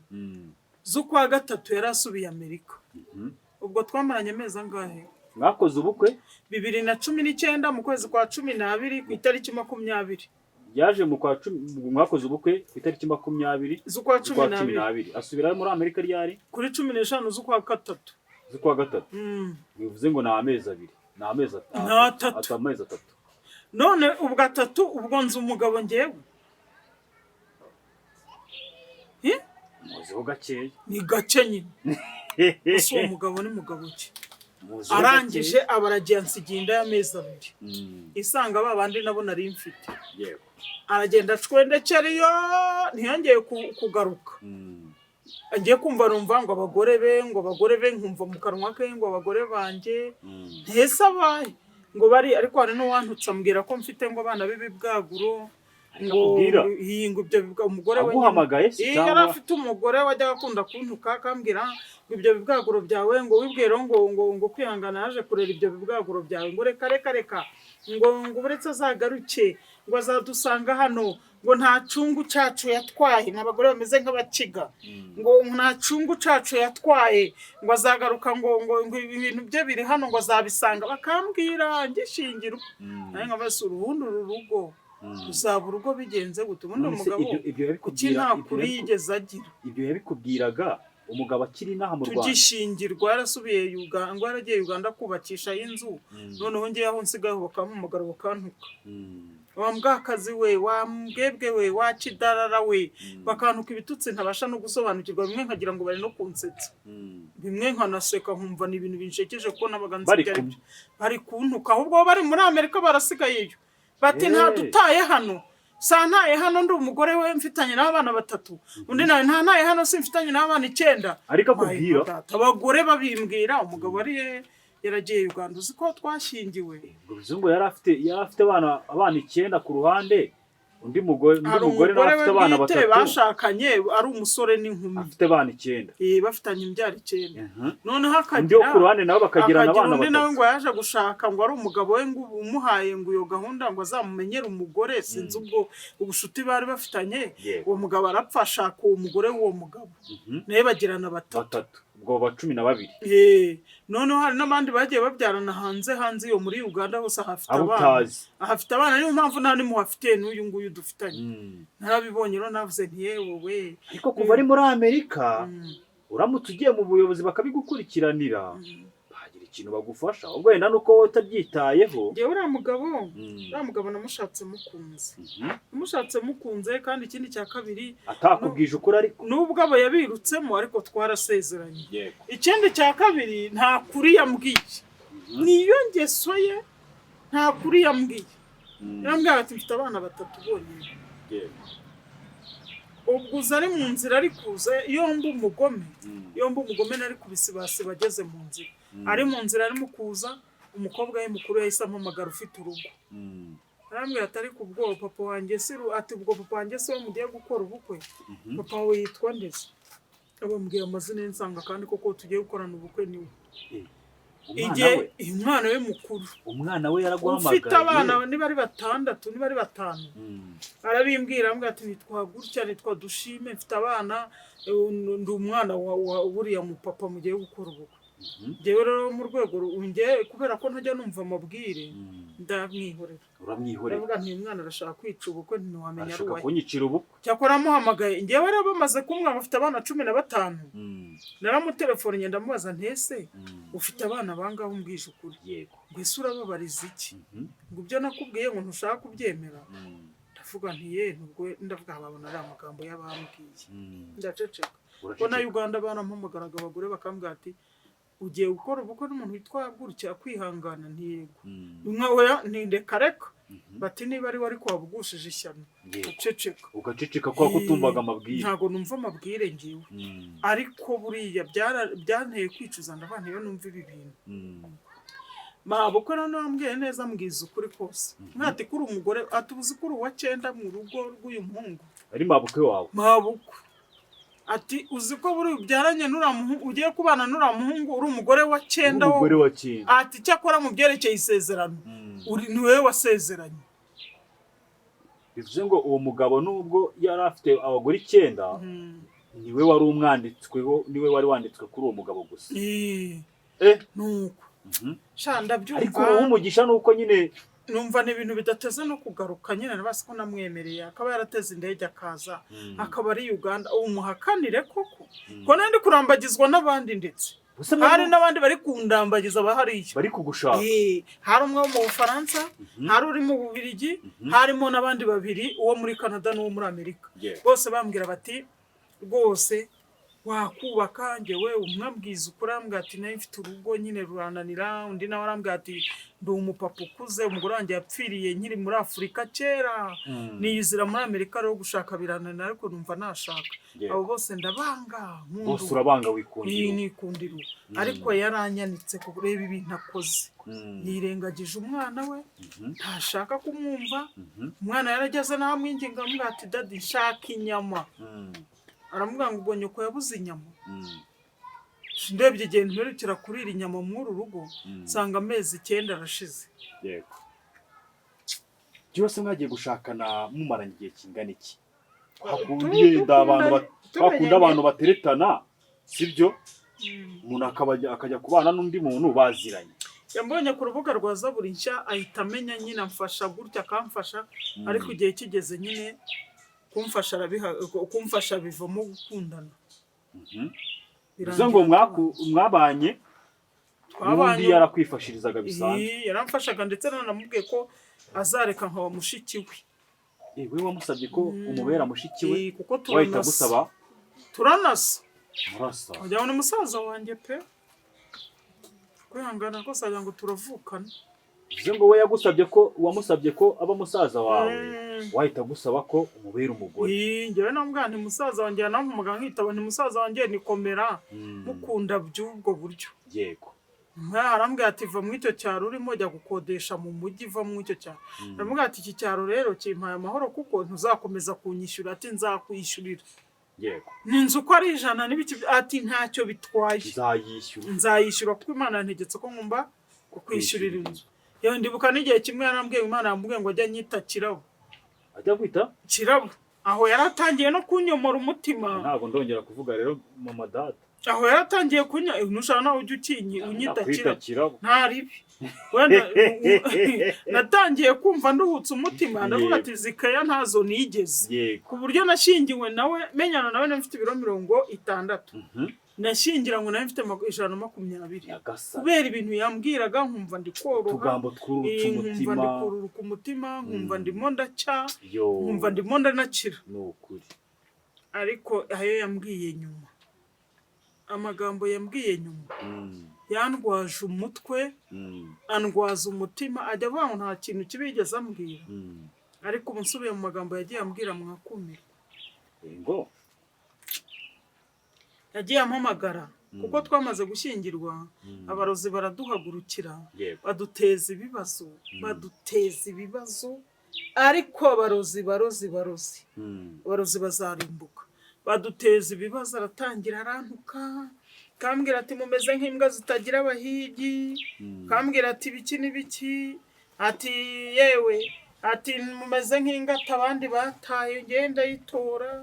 z'ukwa 3 yari asubiye Amerika. Ubwo twamaranye amezi angahe? Mwakoze ubukwe 2019 mu kwezi kwa 12 ku itariki 20. Yaje mu kwa 10, mwakoze ubukwe ku itariki 20 z'ukwa cumi z'ukwa cumi n'abiri. n'abiri. Asubira muri Amerika ryari? Kuri 15 z'ukwa 3. Z'ukwa 3. Bivuze ngo ni amezi 2, ni amezi 3. Ni atatu. Amezi 3. None ubwo atatu, ubwo nzi umugabo ngewe? Eh? Muziho gakeya. Ni gake nyine. Ese uwo mugabo ni mugabo ki? Muziho Arangije gakeya. aba aragiye, ansigiye inda y'amezi 2. Isanga ba bandi nabo nari mfite. Aragenda acwendekera iyo, ntiyongeye kugaruka. Agiye kumva numva ngo abagore be, ngo abagore be, nkumva mu kanwa ke ngo abagore banjye. Ntese abaye ngo bari, ariko hari n'uwantutse ambwira ko mfite ngo abana b'ibibwaguro, ngo Akubwira? Iyi, ngo ibyo umugore we nyine. Aguhamagaye se? Iyo yari Cyangwa afite umugore wajyaga akunda kuntuka, akambwira ngo ibyo bibwaguro byawe, ngo wibwire ngo kwihangana yaje kurera ibyo bibwaguro byawe, ngo reka reka reka, ngo uretse azagaruke, ngo azadusanga hano, ngo nta cungu cacu yatwaye, ni abagore bameze nk'abakiga, ngo nta cungu cacu yatwaye, ngo azagaruka, ngo ibintu bye biri hano, ngo azabisanga. Bakambwira ngishingirwa nawe nkabasura, ubundi uru rugo ruzaba urugo bigenze gute? Ubundi None se umugabo ibyo kuki yabikubwira nta ibyo kuri yigeze agira? Ibyo yabikubwiraga umugabo akiri inaha mu Rwanda? Tugishingirwa, yarasubiye Uganda, ngo yaragiye Uganda kubakisha inzu. Noneho ngewe aho nsigaye bakampamagara bakantuka: "Wa mbwakazi we, wa mbwebwe we, wa kidarara we!" Bakantuka ibitutsi ntabasha no gusobanukirwa, bimwe nkagira ngo bari no kunsetsa, bimwe nkanaseka nkumva ni ibintu binshekeje kuko nabaga nzi Bari ibyo ari kumwe. byo. Bari kuntuka, ahubwo bo bari muri Amerika barasigayeyo, bati nta dutaye hano, santaye hano, ndi umugore we mfitanye n'abana batatu, undi nawe ntantaye hano, simfitanye n'abana 9. Ariko akubwira? My God, abagore babimbwira umugabo ari yaragiye Uganda, uzi ko twashyingiwe. Ngo bivuze ngo yari afite abana 9 ku ruhande, undi mugore, undi Hari mugore nawe umugore afite we abana bwite batatu. bashakanye ari umusore n'inkumi. Afite abana 9. Bafitanye imbyaro 9. Noneho Undi wo akagira ku ruhande nabo bakagirana akagira abana undi nawe batatu. ngo yaje gushaka, ngo ari umugabo we ngo umuhaye ngo iyo gahunda ngo azamumenyere umugore, sinzi ubwo ubushuti bari bafitanye. Uwo mugabo arapfa, ashaka uwo mugore w'uwo mugabo, nawe bagirana batatu. Batatu, ubwo ba 12. Noneho hari n'abandi bagiye babyarana hanze iyo muri Uganda hose ahafite Abo abana. utazi. Ahafite abana, niyo mpamvu nta n'impuhwe n'uyu nguyu dufitanye. Narabibonye rero, navuze nti yewe we. Ariko kuva ari muri Amerika, uramutse ugiye mu buyobozi bakabigukurikiranira, bagira ikintu bagufasha, ubwo wenda nuko wowe utabyitayeho. Njyewe uriya mugabo namushatse mukunze. Namushatse mukunze, kandi ikindi cya kabiri, Atakubwije ukuri ariko. nubwo abo yabirutsemo, ariko twarasezeranye. Ikindi cya kabiri, nta kuri yambwiye, niyo ngeso ye, nta kuri yambwiye. Yarambwiye ati mfite abana batatu bonyine. Ubwo uza ari mu nzira, ari kuza, iyo mba umugome, iyo mba umugome nari kubisibasiba ageze mu nzira. Ari mu nzira arimo kuza, umukobwa we mukuru yahise ampamagara ufite urugo. Arambwira ati ariko ubwo papa wanjye si ati ubwo papa wanjye si we mugiye gukora ubukwe? Papa wawe yitwa nde se? Abambwira amazina ye, nsanga kandi koko tugiye gukorana ubukwe niwe. Umwana Igihe we? Umwana we mukuru. Umwana we yaraguhamagaye? Ufite abana, niba ari batandatu, niba ari batanu. Arabimbwira, ambwira ati: "Nitwa gutya, nitwa Dushime, mfite abana, ndi umwana wa buriya mupapa mugiye gukora ubukwe." Njyewe rero mu rwego njye kubera ko ntajya numva amabwire, ndamwihorera. Uramwihorera. Ndavuga nti: "Uyu mwana arashaka kwica ubukwe, ntiwamenya ari Arashaka uwahe." kunyicira ubukwe. Cyakora amuhamagaye, njyewe rero bamaze kumwe bafite abana 15. Naramutelefonnye, ndamubaza ntese: "Ufite abana bangahe? Umbwije ukuri." Ngo: "Ese urababariza iki?" Ngo: "Ibyo nakubwiye ngo ntushaka kubyemera." Ndavuga nti: "Ye nubwo," ndavuga, babona ari amagambo y'abambwiye. Ndaceceka ko na Uraceceka. Uganda barampamagaraga abagore, bakambwira ati: "Ugiye gukora ubukwe n'umuntu witwa gutya, kwihangana." Ntiyego. Nka oya, ntindeka reka. Bati: "Niba ari we ariko wabugushije ishyano." Uceceka. Ugaceceka kwa kutumvaga amabwire. Ntabwo numva amabwire ngiwe. Ariko buriya byanteye kwicuza, ndavuga nti: "Iyo numva ibi bintu." Mabukwe noneho wambwiye neza, mbwiza ukuri kose, mwati kuri umugore, ati: "Uzi ko uri uwa cyenda mu rugo rw'uyu muhungu?" Ari mabukwe wawe? Mabukwe ati: "Uzi ko buri ubyaranye n'uriya muhungu, ugiye kubana n'uriya muhungu, uri umugore wa cyenda wo?" Umugore wa cyenda. Ati: "Cyakora mu byerekeye isezerano, uri ni wowe wasezeranye." Bivuze ngo uwo mugabo, nubwo yari afite abagore icyenda, niwe wari umwanditsweho, niwe wari wanditswe kuri uwo mugabo gusa. Eh, nuko sha Ariko ndabyumva. uwo umugisha ni uko nyine. Numva ni ibintu bidateze no kugaruka nyine, nabasi ko namwemereye, akaba yarateze indege akaza, akaba ari Uganda, ubu muhakanire koko ko nandi kurambagizwa n'abandi, ndetse Gusa hari n'abandi bari kundambagiza bahariya. Bari kugushaka. Eh, hari umwe wo mu Bufaransa, hari uri mu Bubiligi, harimo n'abandi babiri, uwo muri Canada n'uwo muri Amerika. Bose bambwira bati: "Rwose wakubaka." Njyewe umwe ambwiza ukuri, arambwira ati: "Nayo mfite urugo nyine rurananira." Undi nawe arambwira ati: "Ndi umupapa ukuze, umugore wanjye yapfiriye nkiri muri Afurika kera, niyizira muri Amerika, rero gushaka birananira, ariko numva nashaka." Abo bose ndabanga. Bose nkunda urabanga, iyi wikundira. Nikundira uwo. Ariko yaranyanitse kureba ibintu akoze. Yirengagije umwana we, ntashaka kumwumva. Umwana yarageze n'ahamwinginga, amubwira ati: "Daddy, nshaka inyama." Aramubwira ngo: "Ubwo nyoko yabuze inyama?" Ndebye igihe mperukira kurira inyama muri uru rugo, nsanga amezi 9 arashize. Yego, byose mwagiye gushakana mumaranye igihe kingana iki? Hakunda yenda abantu Tumenyanye. bakunda abantu bateretana, sibyo? Umuntu akajya kubana n'undi muntu baziranye. Yambonye ku rubuga rwa Zaburi Nshya, ahita amenya nyine, amfasha gutya, akamfasha. Ariko igihe kigeze nyine kumfasha arabiha, kumfasha bivamo gukundana. Bivuze ngo mwabanye Twabanye. n'undi yarakwifashirizaga bisanzwe. Ii, yaramfashaga, ndetse nanamubwiye ko azareka nkaba mushiki we. Eh, we wamusabye ko umubera mushiki we? Ii, kuko Wahita turanasa. agusaba? Turanasa. Murasa. Wagira ngo ni musaza wanjye pe, kwihangana rwose, wagira ngo turavukana. Bivuze ngo we yagusabye ko, wamusabye ko aba musaza wawe, wahita agusaba ko umubera umugore. Ii, njyewe namubwira nti: "Musaza wanjye." Yanampamagara nkitaba, nti: "Musaza wanjye, nikomera." Mukunda by'ubwo buryo. Arambwira ati: "Va muri icyo cyaro urimo, jya gukodesha mu mujyi, va muri icyo cyaro." Aramubwira ati: "Iki cyaro rero kimpaye amahoro, kuko ntuzakomeza kunyishyura." Ati: "Nzakwishyurira." Ni inzu uko ari 100 n'ibiki, ati: "Ntacyo bitwaye." Nzayishyura. "Nzayishyura kuko Imana yantegetse ko ngomba kukwishyurira inzu." Yewe, ndibuka n'igihe kimwe yarambwiye, Imana yambwiye ngo ajye anyita Kirabo. Ajya kwita? Kirabo. Aho yaratangiye no kunyomora umutima. Ntabwo ndongera kuvuga rero mama data. Aho yaratangiye kunya, nushaka nawe ujya ukinyi unyita Nakwita Kirabo. Kirabo. Nta ribi. Wenda natangiye kumva nduhutse umutima, ndavuga ati: "Zikeya ntazo nigeze." Ku buryo nashyingiwe nawe, menyana nawe nari mfite ibiro 60. Nashyingiranywe nawe mfite 120. Nyagasani. Kubera ibintu yambwiraga nkumva ndi koroha. Utugambo twurutse Nkumva umutima. ndi kururuka umutima, nkumva ndimo ndacya, Yo. nkumva ndimo ndanakira. Ni ukuri. Ariko ayo yambwiye nyuma, amagambo yambwiye nyuma, yandwaje umutwe, andwaza umutima. Ajya avuga ngo nta kintu kibi yigeze ambwira, ariko ubu nsubiye mu magambo yagiye ambwira, mwakumirwa. Ngo? Yagiye ampamagara, kuko twamaze gushyingirwa, abarozi baraduhagurukira, baduteza ibibazo, baduteza ibibazo. Ariko abarozi, barozi, barozi, abarozi bazarimbuka. Baduteza ibibazo, aratangira arantuka, kambwira ati mumeze nk'imbwa zitagira abahigi, kambwira ati ibiki n'ibiki, ati yewe, ati mumeze nk'ingata abandi bataye, ngenda yitora,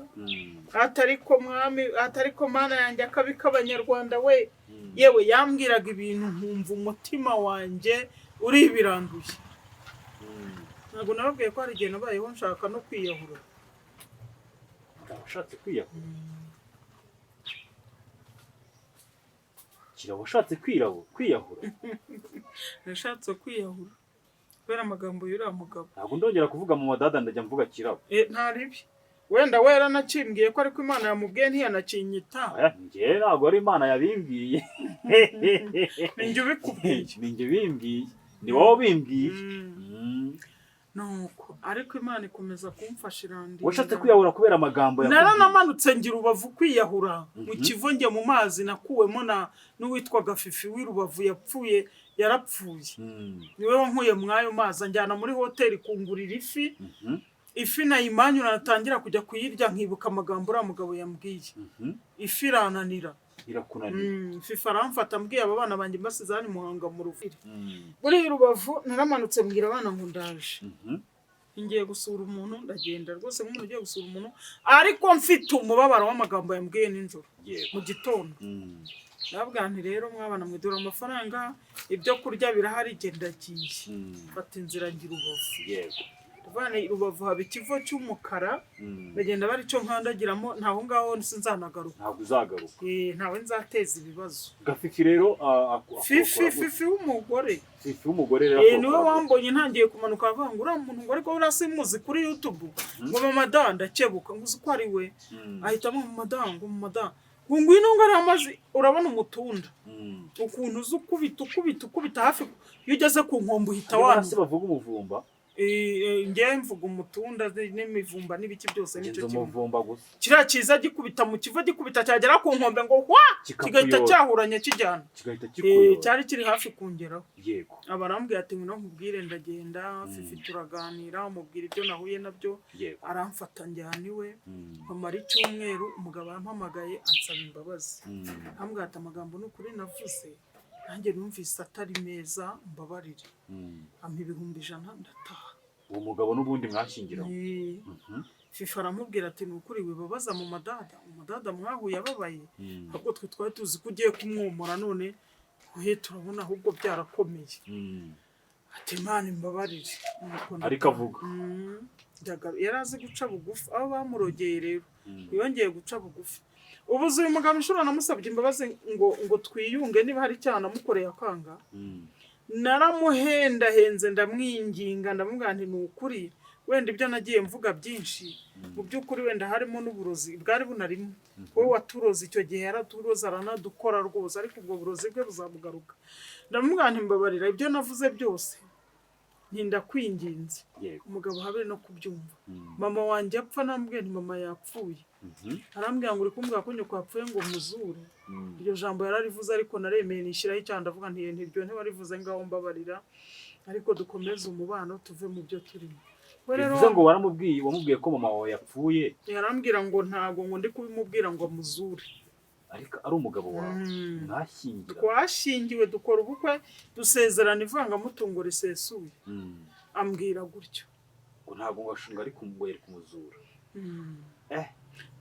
ati ariko mwami, ati ariko Mana yanjye, akabi k'Abanyarwanda we. Yewe, yambwiraga ibintu nkumva umutima wanjye uribiranduye. Ntabwo nababwiye ko hari igihe nabayeho nshaka no kwiyahura? Washatse kwiyahura? Kira, washatse kwiyahura? Nashatse kwiyahura kubera amagambo y'uriya mugabo. Ntabwo ndongera kuvuga mu madada, ndajya mvuga Kirabo. Nta ribi, wenda we yaranacimbwiye ko, ariko Imana yamubwiye ntiyanacinyita. Oya, njye ntabwo ari Imana yabimbwiye. Ni njye ubikubwiye. Ni njye bimbwiye, ni wowe ubimbwiye. Nuko ariko Imana ikomeza kumfasha, irandinda. Washatse kwiyahura kubera amagambo yakubwiye? Naranamanutse ngira Rubavu kwiyahura mu Kivu, njya mu mazi, nakuwemo na n'uwitwaga Fifi w'i Rubavu, yapfuye, yarapfuye. Niwe wankuye mw'ayo mazi, anjyana muri hoteli kungurira ifi. Ifi nayimanyura, natangira kujya kuyirya nkibuka amagambo uriya mugabo yambwiye. Ifi irananira. Irakunaniye? Fifi aramfata, mbwiye aba bana banjye mbasize hano i Muhanga mu Ruviri. Muri Rubavu naramanutse, mbwira abana ngo ndaje, ngiye gusura umuntu, ndagenda rwose nk'umuntu ugiye gusura umuntu, ariko mfite umubabaro w'amagambo yambwiye nijoro, mu gitondo. Ndababwira nti rero mwabana mwidura amafaranga, ibyo kurya birahari, genda ndagiye. Mfata inzira ngira Rubavu. Ndavana i Rubavu haba ikivo cy'umukara, ndagenda bari cyo nkandagiramo, ntaho ngaho sinzanagaruka. Ntabwo uzagaruka? Ntawe nzateza ibibazo. Gafifi rero Fifi. akora gute? Fifi w'umugore. Fifi w'umugore rero Niwe akora gute? wambonye ntangiye kumanuka, avuga ngo uriya muntu, ngo ariko buriya simuzi kuri YouTube, ngo mama da, ndakebuka ngo uzi ko ari we. Ahitamo mama da, ngo mama da, ngo ngwino, ngo ariya mazi urabona umutunda, ukuntu uza ukubita, ukubita, ukubita, hafi iyo ugeze ku nkombe uhita Hanyuma wanura. se bavuga umuvumba? Njyewe mvuga umutunda n'imivumba n'ibiki byose Ngenza nicyo kimwe. Umuvumba gusa. Kiriya kiza gikubita mu Kivu, gikubita cyagera ku nkombe ngo hwa, kigahita Kikakuyora. cyahuranya kijyana. Kigahita kikuyora. Cyari kiri hafi kungeraho. Aba arambwira ati ngwino nkubwire, ndagenda, Fifi turaganira, mubwira ibyo nahuye nabyo. Aramfata njyana iwe, mpamara icyumweru. Umugabo arampamagaye ansaba imbabazi, ambwira ati amagambo ni ukuri navuze nanjye numvise atari meza, mbabarire. Ampa 100,000, ndataha. Uwo mugabo n'ubundi mwashyingiranywe? Fifi aramubwira ati ni ukuri wibabaza mu madada, umadada mwahuye ababaye, ahubwo twe twari tuzi ko ugiye kumwomora, none uhe turabona ahubwo byarakomeye. Ati Imana imbabarire. Nuko Ariko avuga. Yari azi guca bugufi, aho bamurogeye rero yongeye guca bugufi. Ubu uyu mugabo inshuro namusabye imbabazi ngo twiyunge, niba hari icyaha namukoreye akanga. Naramuhendahenze, ndamwinginga, ndamubwira nti ni ukuri wenda ibyo nagiye mvuga byinshi, mu by'ukuri wenda harimo n'uburozi bwari bunarimo, wowe waturoze icyo gihe, yaraturoze aranadukora rwose, ariko ubwo burozi bwe buzamugaruka. Ndamubwira nti mbabarira ibyo navuze byose, nti ndakwinginze. Umugabo habe no kubyumva. Mama wanjye apfa nambwiye nti mama yapfuye. Arambwira ngo uri kumbwira ko nyoko yapfuye ngo muzure? Iryo jambo yararivuze, ariko naremeye nishyiraho icyaha, ndavuga nti ntiryo ntiwarivuze, ngaho mbabarira, ariko dukomeze umubano, tuve mu byo turimo. We rero Bivuze ngo waramubwiye, wamubwiye ko mama wawe yapfuye? Yarambwira ngo ntago ngo ndi kubimubwira ngo amuzure. Ariko ari umugabo wawe mwashyingira? Twashyingiwe, dukora ubukwe, dusezerana ivangamutungo risesuye. Ambwira gutyo. Ngo ntabwo ngo ashinga, ariko ngo yari kumuzura.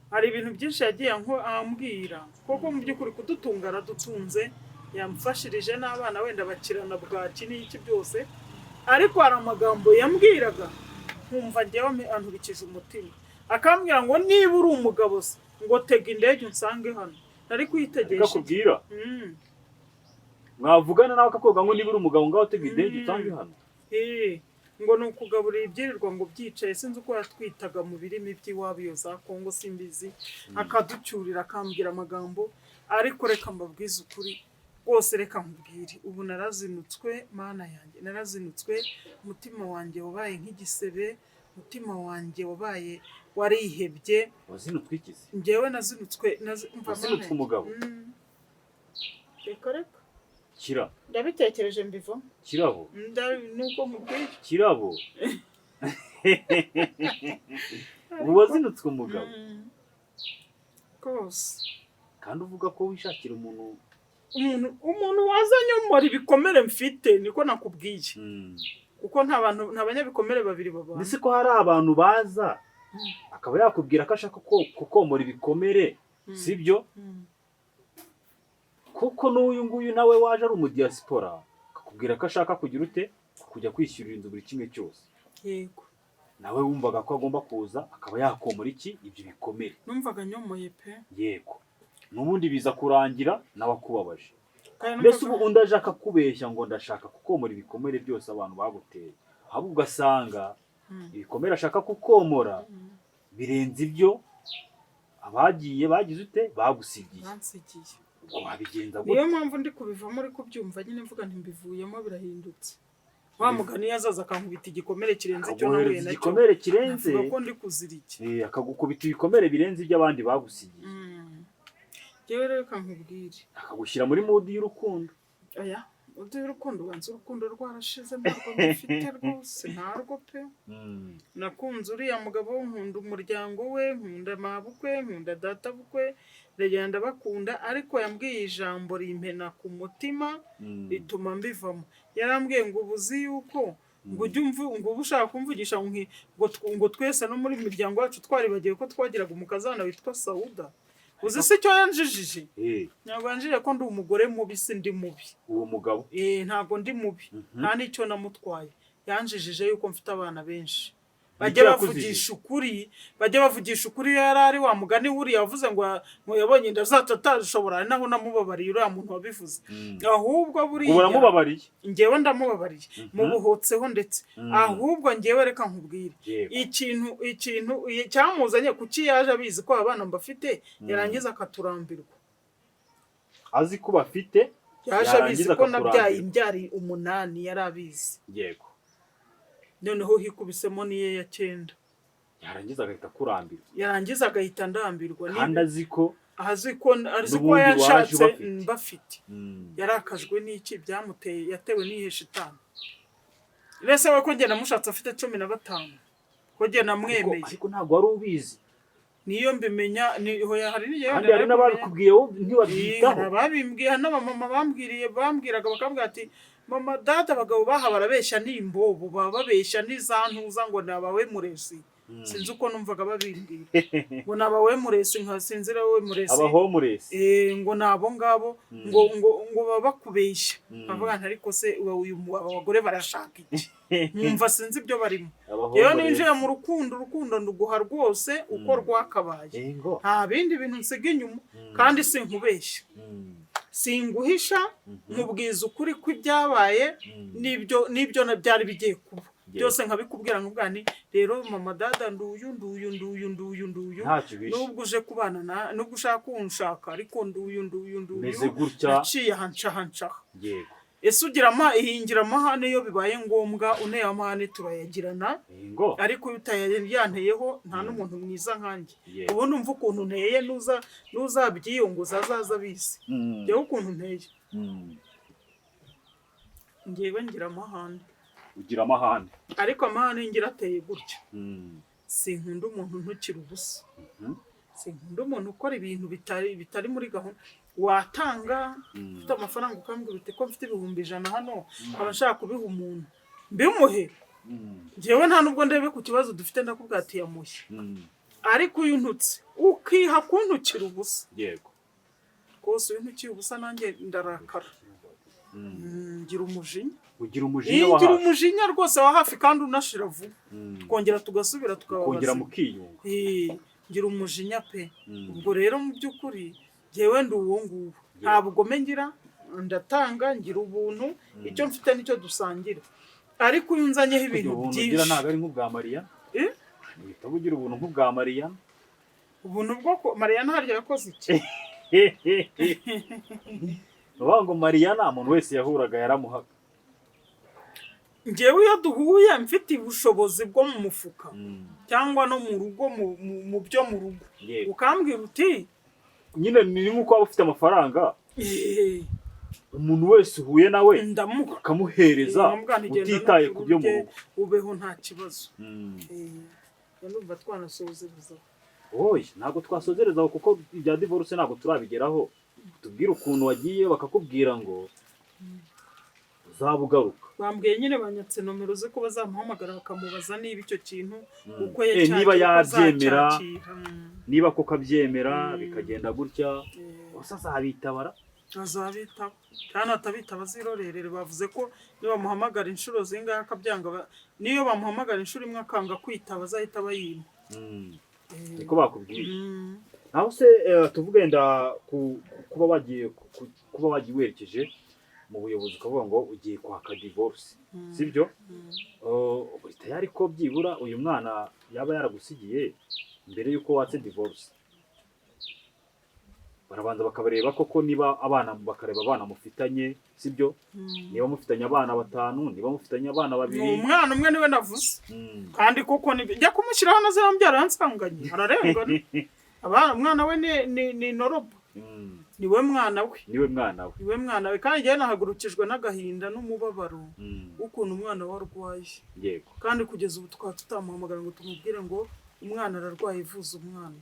Hari ibintu byinshi yagiye ambwira koko mu by'ukuri kudutunga aradutunze, yamfashirije n'abana wenda bakirana bwaki n'iki byose, ariko hari amagambo yambwiraga nkumva njyewe anturikije umutima, akambwira ngo niba uri umugabo se, ngo tega indege unsange hano, nari kuyitegesha iki? Akakubwira? Mwavugana nawe akakubwira ngo niba uri umugabo ngaho tega indege usange hano? Ngo ni ukugaburira ibyirirwa ngo byicaye, sinzi uko yatwitaga mu birimi by'iwabo iyo za Kongo simbizi, akaducyurira, akambwira amagambo. Ariko reka mbabwize ukuri rwose, reka nkubwire, ubu narazinutswe, Mana yanjye, narazinutswe. Umutima wanjye wabaye nk'igisebe, umutima wanjye wabaye warihebye. Wazinutswe iki se? Njyewe nazinutswe umva, Mana Wazinutswe yanjye. umugabo? Reka reka. Kira. Ndabitekereje mbivamo. Kirabo. Nuko nkubwiye. Kirabo, ubu wazinutswe umugabo? Rwose. Kandi uvuga ko wishakira umuntu. Umuntu wazanye umura ibikomere mfite, niko nakubwiye, kuko nta bantu, nta banyabikomere babiri babana. Ndetse ko hari abantu baza akaba yakubwira ko ashaka ko kukomora ibikomere, sibyo? Kuko n'uyu nguyu nawe waje ari umudiyasipora, akakubwira ko ashaka kugira ute, kujya kwishyurira inzu, buri kimwe cyose. Yego. Nawe wumvaga ko agomba kuza akaba yakomora iki, ibyo bikomere. Numvaga nyomoye pe. Yego, n'ubundi biza kurangira nawe akubabaje. Kandi Mbese numvaga- ubu undi aje akakubeshya ngo ndashaka kukomora ibikomere byose abantu baguteye, ahubwo ugasanga ibikomere ashaka kukomora birenze ibyo abagiye bagize ute, bagusigiye. Bansigiye. Ubwo wabigenza Niyo gute? mpamvu ndi kubivamo, uri kubyumva nyine, mvuga nti mbivuyemo, birahindutse. Wa mugani yazaza akankubita igikomere kirenze icyo nahuye Akaguhereza nacyo, igikomere kirenze. navuga ko ndi kuzira iki? Akagukubita ibikomere birenze ibyo abandi bagusigiye. Njyewe rero reka nkubwire. Akagushyira muri mood y'urukundo. Oya, undi urukundo, ubanza urukundo rwarashize, ntabwo ndufite rwose, ntarwo pe. Nakunze uriya mugabo, nkunda umuryango we, nkunda mabukwe, nkunda databukwe, ndagenda bakunda, ariko yambwiye ijambo rimpena ku mutima, rituma mbivamo. Yarambwiye ngo ubu uzi yuko ngo ujye umvu, ngo uba ushaka kumvugisha ngo ngo twese no muri miryango yacu twaribagiwe ko twagiraga umukazana witwa Sawuda. Uzi se icyo yanjijije? Ntabwo yanjije ko ndi umugore mubi, si ndi mubi. Uwo mugabo? Ntabwo ndi mubi, nta n'icyo namutwaye. Yanjijije yuko mfite abana benshi. Nicyo Bajya yakujijije? bavugisha ukuri, bajya bavugisha ukuri. Iyo yari ari wa mugani wuriya wavuze ngo yabonye inda zacu atazishobora, ari naho namubabariye, uriya muntu wabivuze. Ahubwo buriya Ubu uramubabariye? Njyewe ndamubabariye, mubuhotseho ndetse. Ahubwo njyewe reka nkubwire. Ikintu cyamuzanye, kuki yaje abizi ko abana mbafite, yarangiza akaturambirwa? Azi ko bafite. Yaje abizi Yarangiza ko nabyaye akakurambirwa. imbyari 8, yari abizi. Noneho hikubisemo n'iye ya 9. Yarangiza agahita akurambirwa. Yarangiza agahita ndambirwa. Kandi azi ko Azi ko n'ubundi waje yanshatse ubafite. Mbafite. Yarakajwe n'iki byamuteye? Yatewe n'ihe shitani? Mbese we ko njye namushatse afite 15, ko njye namwemeye? Ariko ntabwo wari ubizi. Niyo mbimenya ni hoya, hari n'igihe Kandi wenda hari nari kumenya. n'ababikubwiye wowe ntibabyitaho. Hari ababimbwiye, hari n'abamama bambwiriye, bambwiraga, bakambwira ati: "Mama, data, abagabo baha barabeshya, ni imbobo, baba babeshya, n'iza ntuza ngo ni abawe muresi." Sinzi uko numvaga babimbwira ngo ni abawe muresi, nka sinzira we muresi. Abahomuresi. Ngo ni abo ngabo, ngo baba bakubeshya. Bavuga nti: "Ariko se uyu aba bagore barashaka iki?" Nkumva sinzi ibyo barimo. Rero ninjiye mu rukundo, urukundo nduguha rwose uko rwakabaye. Yego. Nta bindi bintu nsiga inyuma, kandi sinkubeshya, singuhisha, nkubwiza ukuri kw'ibyabaye n'ibyo byari bigiye kuba byose nkabikubwira, nkubwira nti: "Rero mama, dada, nduyu, nduyu, nduyu, nduyu, nduyu." Ntacyo bishe. Nubwo uje kubana na, nubwo ushaka kunshaka, ariko nduyu, nduyu, nduyu. Meze gutya. Naciye aha, ncaha, ncaha. Ese ugira ama ihingira amahane? Iyo bibaye ngombwa unteye amahane turayagirana. Yego. Ariko iyo utayanteyeho, nta n'umuntu mwiza nkanjye. Ubu numva ukuntu nteye, nuza nuzabyiyunguza azaza abizi. Njyewe ukuntu nteye, ngewe ngira amahane. Ugira amahane. Ariko amahane ngira ateye gutya: sinkunda umuntu ntukira ubusa, sinkunda umuntu ukora ibintu bitari muri gahunda. Watanga ufite amafaranga, ukambwira uti: "Ko mfite 100,000 hano, nkaba nshaka kubiha umuntu, mbimuhe?" Njyewe nta nubwo ndebe ku kibazo dufite, ndakubwira ati: "Yamuhe." Ariko uyu untutse, ukiha kuntukira ubusa, rwose uyu ntukiye ubusa nanjye ndarakara. Ngira umujinya. Ugira umujinya wa Ngira hafi. umujinya rwose wa hafi, kandi unashira vuba, twongera tugasubira tukaba Ukongera bazima. mukiyunga. Ngira umujinya pe. Ubwo rero mu by'ukuri njyewe ndi uwo nguwo, nta bugome ngira, ndatanga, ngira ubuntu, icyo mfite nicyo dusangira. Ariko iyo unzanyeho Kugira ibintu ubuntu ugira byinshi. ntabwo ari nk'ubwa Mariya. Eh? Uhita ugira ubuntu nk'ubwa Mariya. Ubuntu bwo Mariya ntaryo yakoze iki? Ni ukuvuga ngo Mariya nta muntu wese yahuraga yaramuhaga. Njyewe iyo duhuye mfite ubushobozi bwo mu mufuka cyangwa no mu rugo, mu byo mu rugo, ukambwira uti Nyine ni nk'uko waba ufite amafaranga, umuntu wese uhuye nawe ndamuha. ukamuhereza, Nkamubwira nti: "Genda utitaye nukuri ku byo mu urye, rugo. ubeho nta kibazo." Njya numva twanasozerezaho. Oya, ntabwo twasozereza aho, kuko ibya divorce ntabwo turabigeraho. Tubwire ukuntu wagiye bakakubwira ngo uzaba ugaruka. Bambwiye nyine, banyatse nomero ze, ko bazamuhamagara bakamubaza niba icyo kintu uko Niba yabyemera, azacyakira. Niba koko abyemera, bikagenda gutya, bose azabitabara. Azabitaba kandi atabitaba azirorerere. Bavuze ko nibamuhamagara inshuro zingahe akabyanga, niyo bamuhamagara inshuro imwe akanga kwitaba, azahita bayima. Niko bakubwiye? Mm. Naho se tuvuge wenda kuba wagiye werekeje mu buyobozi, ukavuga ngo ugiye kwaka divorce, sibyo? Uri tayari ko byibura uyu mwana yaba yaragusigiye mbere y'uko watse divorce, barabanza bakabareba koko niba abana, bakareba abana mufitanye, sibyo? Niba mufitanye abana batanu, niba mufitanye abana Ni babiri. umwana umwe, niwe navuze. Kandi koko nibyo, njya kumushyiraho na ziriya yansanganye ararengana. Abana, umwana we ni Noroba. Niwe mwana we. Niwe mwana we. Niwe mwana we, kandi njyewe nahagurukijwe n'agahinda n'umubabaro w'ukuntu umwana we arwaye. Kandi kugeza ubu tukaba tutamuhamagara ngo tumubwire ngo umwana ararwaye, vuza umwana.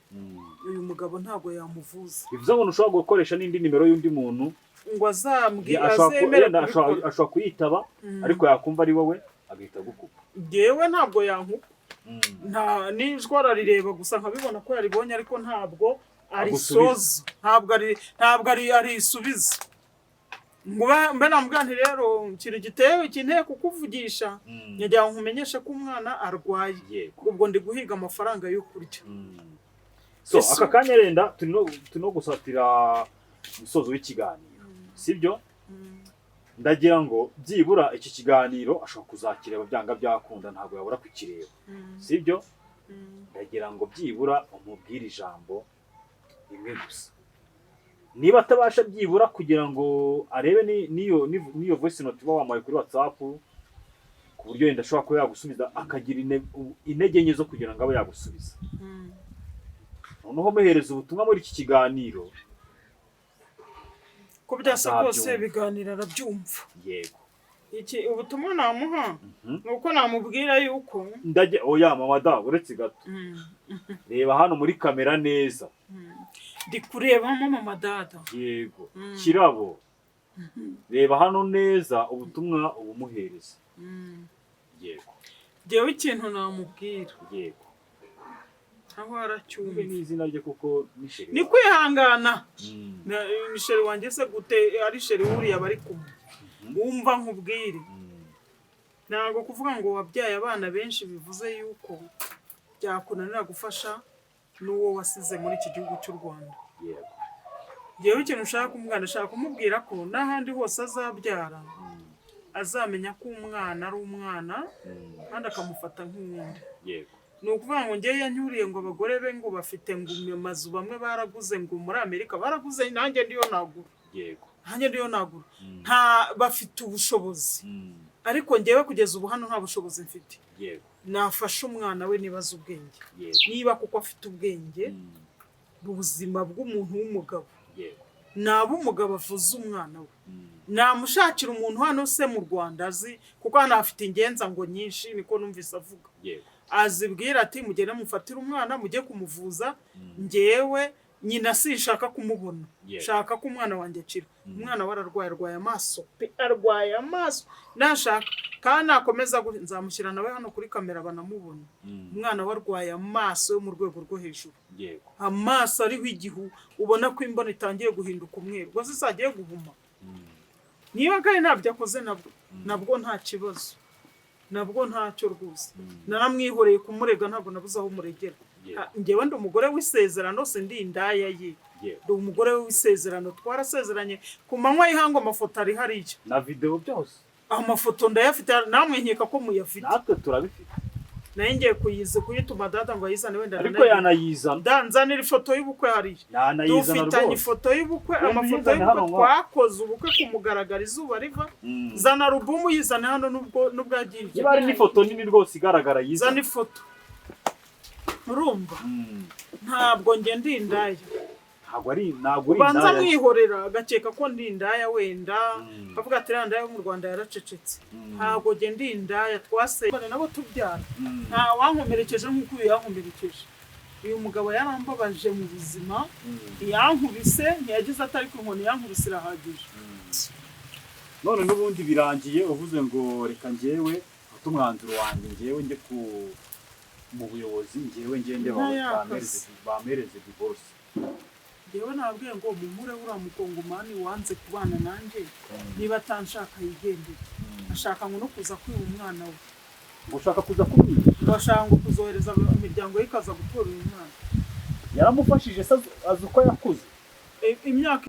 Uyu mugabo ntabwo yamuvuza. Bivuze ngo ntushobora gukoresha n'indi nimero y'undi muntu ngo azambwire ashobora azemere yenda kubikora. Ashobora kuyitaba, ariko yakumva ari wowe agahita agukupa. Njyewe ntabwo yankupa. Nta n'ijwi, ararireba gusa nkabibona ko yaribonye, ariko ntabwo arisoza, ntabwo ari arisubiza. Ngo mbe namubwira nti rero ikintu gitewe kinteye kukuvugisha, nyagira ngo nkumenyeshe ko umwana arwaye, ubwo ndi guhiga amafaranga yo kurya. So aka kanya renda turi no gusatira umusozo w'ikiganiro, sibyo? Ndagira ngo byibura iki kiganiro ashobora kuzakireba, byanga byakunda ntabwo yabura kukireba, sibyo? Ndagira ngo byibura umubwire ijambo rimwe gusa, niba atabasha byibura kugira ngo arebe n'iyo voice note uba wamuhaye kuri WhatsApp, ku buryo wenda ashobora kuba yagusubiza, akagira intege nke zo kugira ngo abe yagusubiza. Noneho muhereza ubutumwa muri iki kiganiro. Ko byasa kose, Azabyumva. ibiganiro arabyumva. Yego. Iki ubutumwa namuha ni uko namubwira yuko Ndajya, oya mama da, uretse gato. Reba hano muri kamera neza. Ndi kurebamo mama dada. Yego. Kirabo, reba hano neza, ubutumwa ubumuhereza. Yego. Njyewe ikintu namubwira, aho aracyumva, n'izina rye, kuko ni chéri ni wawe. kwihangana. Ni chéri wanjye se gute ari chéri wuriya bari kumwe? Wumva nkubwire, ntabwo kuvuga ngo wabyaye abana benshi bivuze yuko byakunanira gufasha n'uwo wasize muri iki gihugu cy'u Rwanda. Njyewe ikintu ushaka kumubwira, ndashaka kumubwira ko n'ahandi hose azabyara, azamenya ko umwana ari umwana, kandi akamufata nk'uwundi. Ni ukuvuga ngo ngewe yanyuriye ngo abagore be ngo bafite ngo amazu, bamwe baraguze ngo muri Amerika baraguze, nanjye ndiyo nagura. Nanjye ndiyo nagura. Nta bafite ubushobozi, ariko ngewe kugeza ubu hano nta bushobozi mfite. Nafashe umwana we niba azi ubwenge, niba kuko afite ubwenge, ubuzima bw'umuntu w'umugabo, naba umugabo avuze umwana we, namushakira umuntu hano se mu Rwanda azi, kuko hano afite ingenza ngo nyinshi, niko numvise avuga. Azibwira ati mugende mufatire umwana mujye kumuvuza, ngewe nyina sinshaka kumubona, shaka ko umwana wanjye akira. Umwana we ararwaye, arwaye amaso pe, arwaye amaso. Nashaka kandi nakomeza nzamushyira nawe hano kuri kamera banamubona. Umwana we arwaye amaso yo mu rwego rwo hejuru, amaso ariho igihu, ubona ko imboni itangiye guhinduka umweru, ubwo zizagiye guhuma. Niba kandi ntabyo akoze, nabwo nta kibazo, nabwo ntacyo rwose. Naramwihoreye kumurega, ntabwo nabuze aho muregera. Njyewe ndi umugore w'isezerano, si ndi indaya ye. Ndi umugore w'isezerano, twarasezeranye ku manywa y'ihangu, amafoto ari hariya. Na videwo byose. Amafoto ndayafite, namwe nkeka ko muyafite. Natwe turabifite. Nayo ngiye kuyiza kuyituma dada ngo ayizane wenda. Ariko yanayizana. Ndanzanira ifoto y'ubukwe hariya. Yanayizana Dufitanye rwose. ifoto y'ubukwe, Wenda amafoto uyizane y'ubukwe, hano ngo. Twakoze ubukwe ku mugaragaro izuba riva. Zana alubumu, yizane hano nubwo yagiye. Niba ari n'ifoto nini rwose igaragara, Zana yizana. ifoto. Urumva, ntabwo njye ndi indaya. Ntabwo uri Ubanza indaya. mwihorera agakeka ko ndi indaya wenda, avuga ati iriya ndaya yo mu Rwanda yaracecetse. Ntabwo njye ndi indaya, twaseye nabo tubyara, nta wankomerekeje nk'uko uyu yankomerekeje. Uyu mugabo yarambabaje mu buzima. Yankubise, ntiyagize atari ku inkoni yankubise irahagije. None n'ubundi birangiye uvuze ngo reka njyewe mfate umwanzuro wanjye, njyewe njye ku mu buyobozi, njyewe ngende Ntayakaze. Bampereze divorce. Njyewe nababwiye ngo mumure uriya mukongomani wanze kubana nanjye, niba atanshaka yigendere. Ashaka ngo no kuza kwiba umwana we. Ngo ushaka kuza kumwiba? Ngo ashaka ngo kuzohereza imiryango ye ikaza gutora uyu mwana. Yaramufashije se? Azi uko yakuze? Imyaka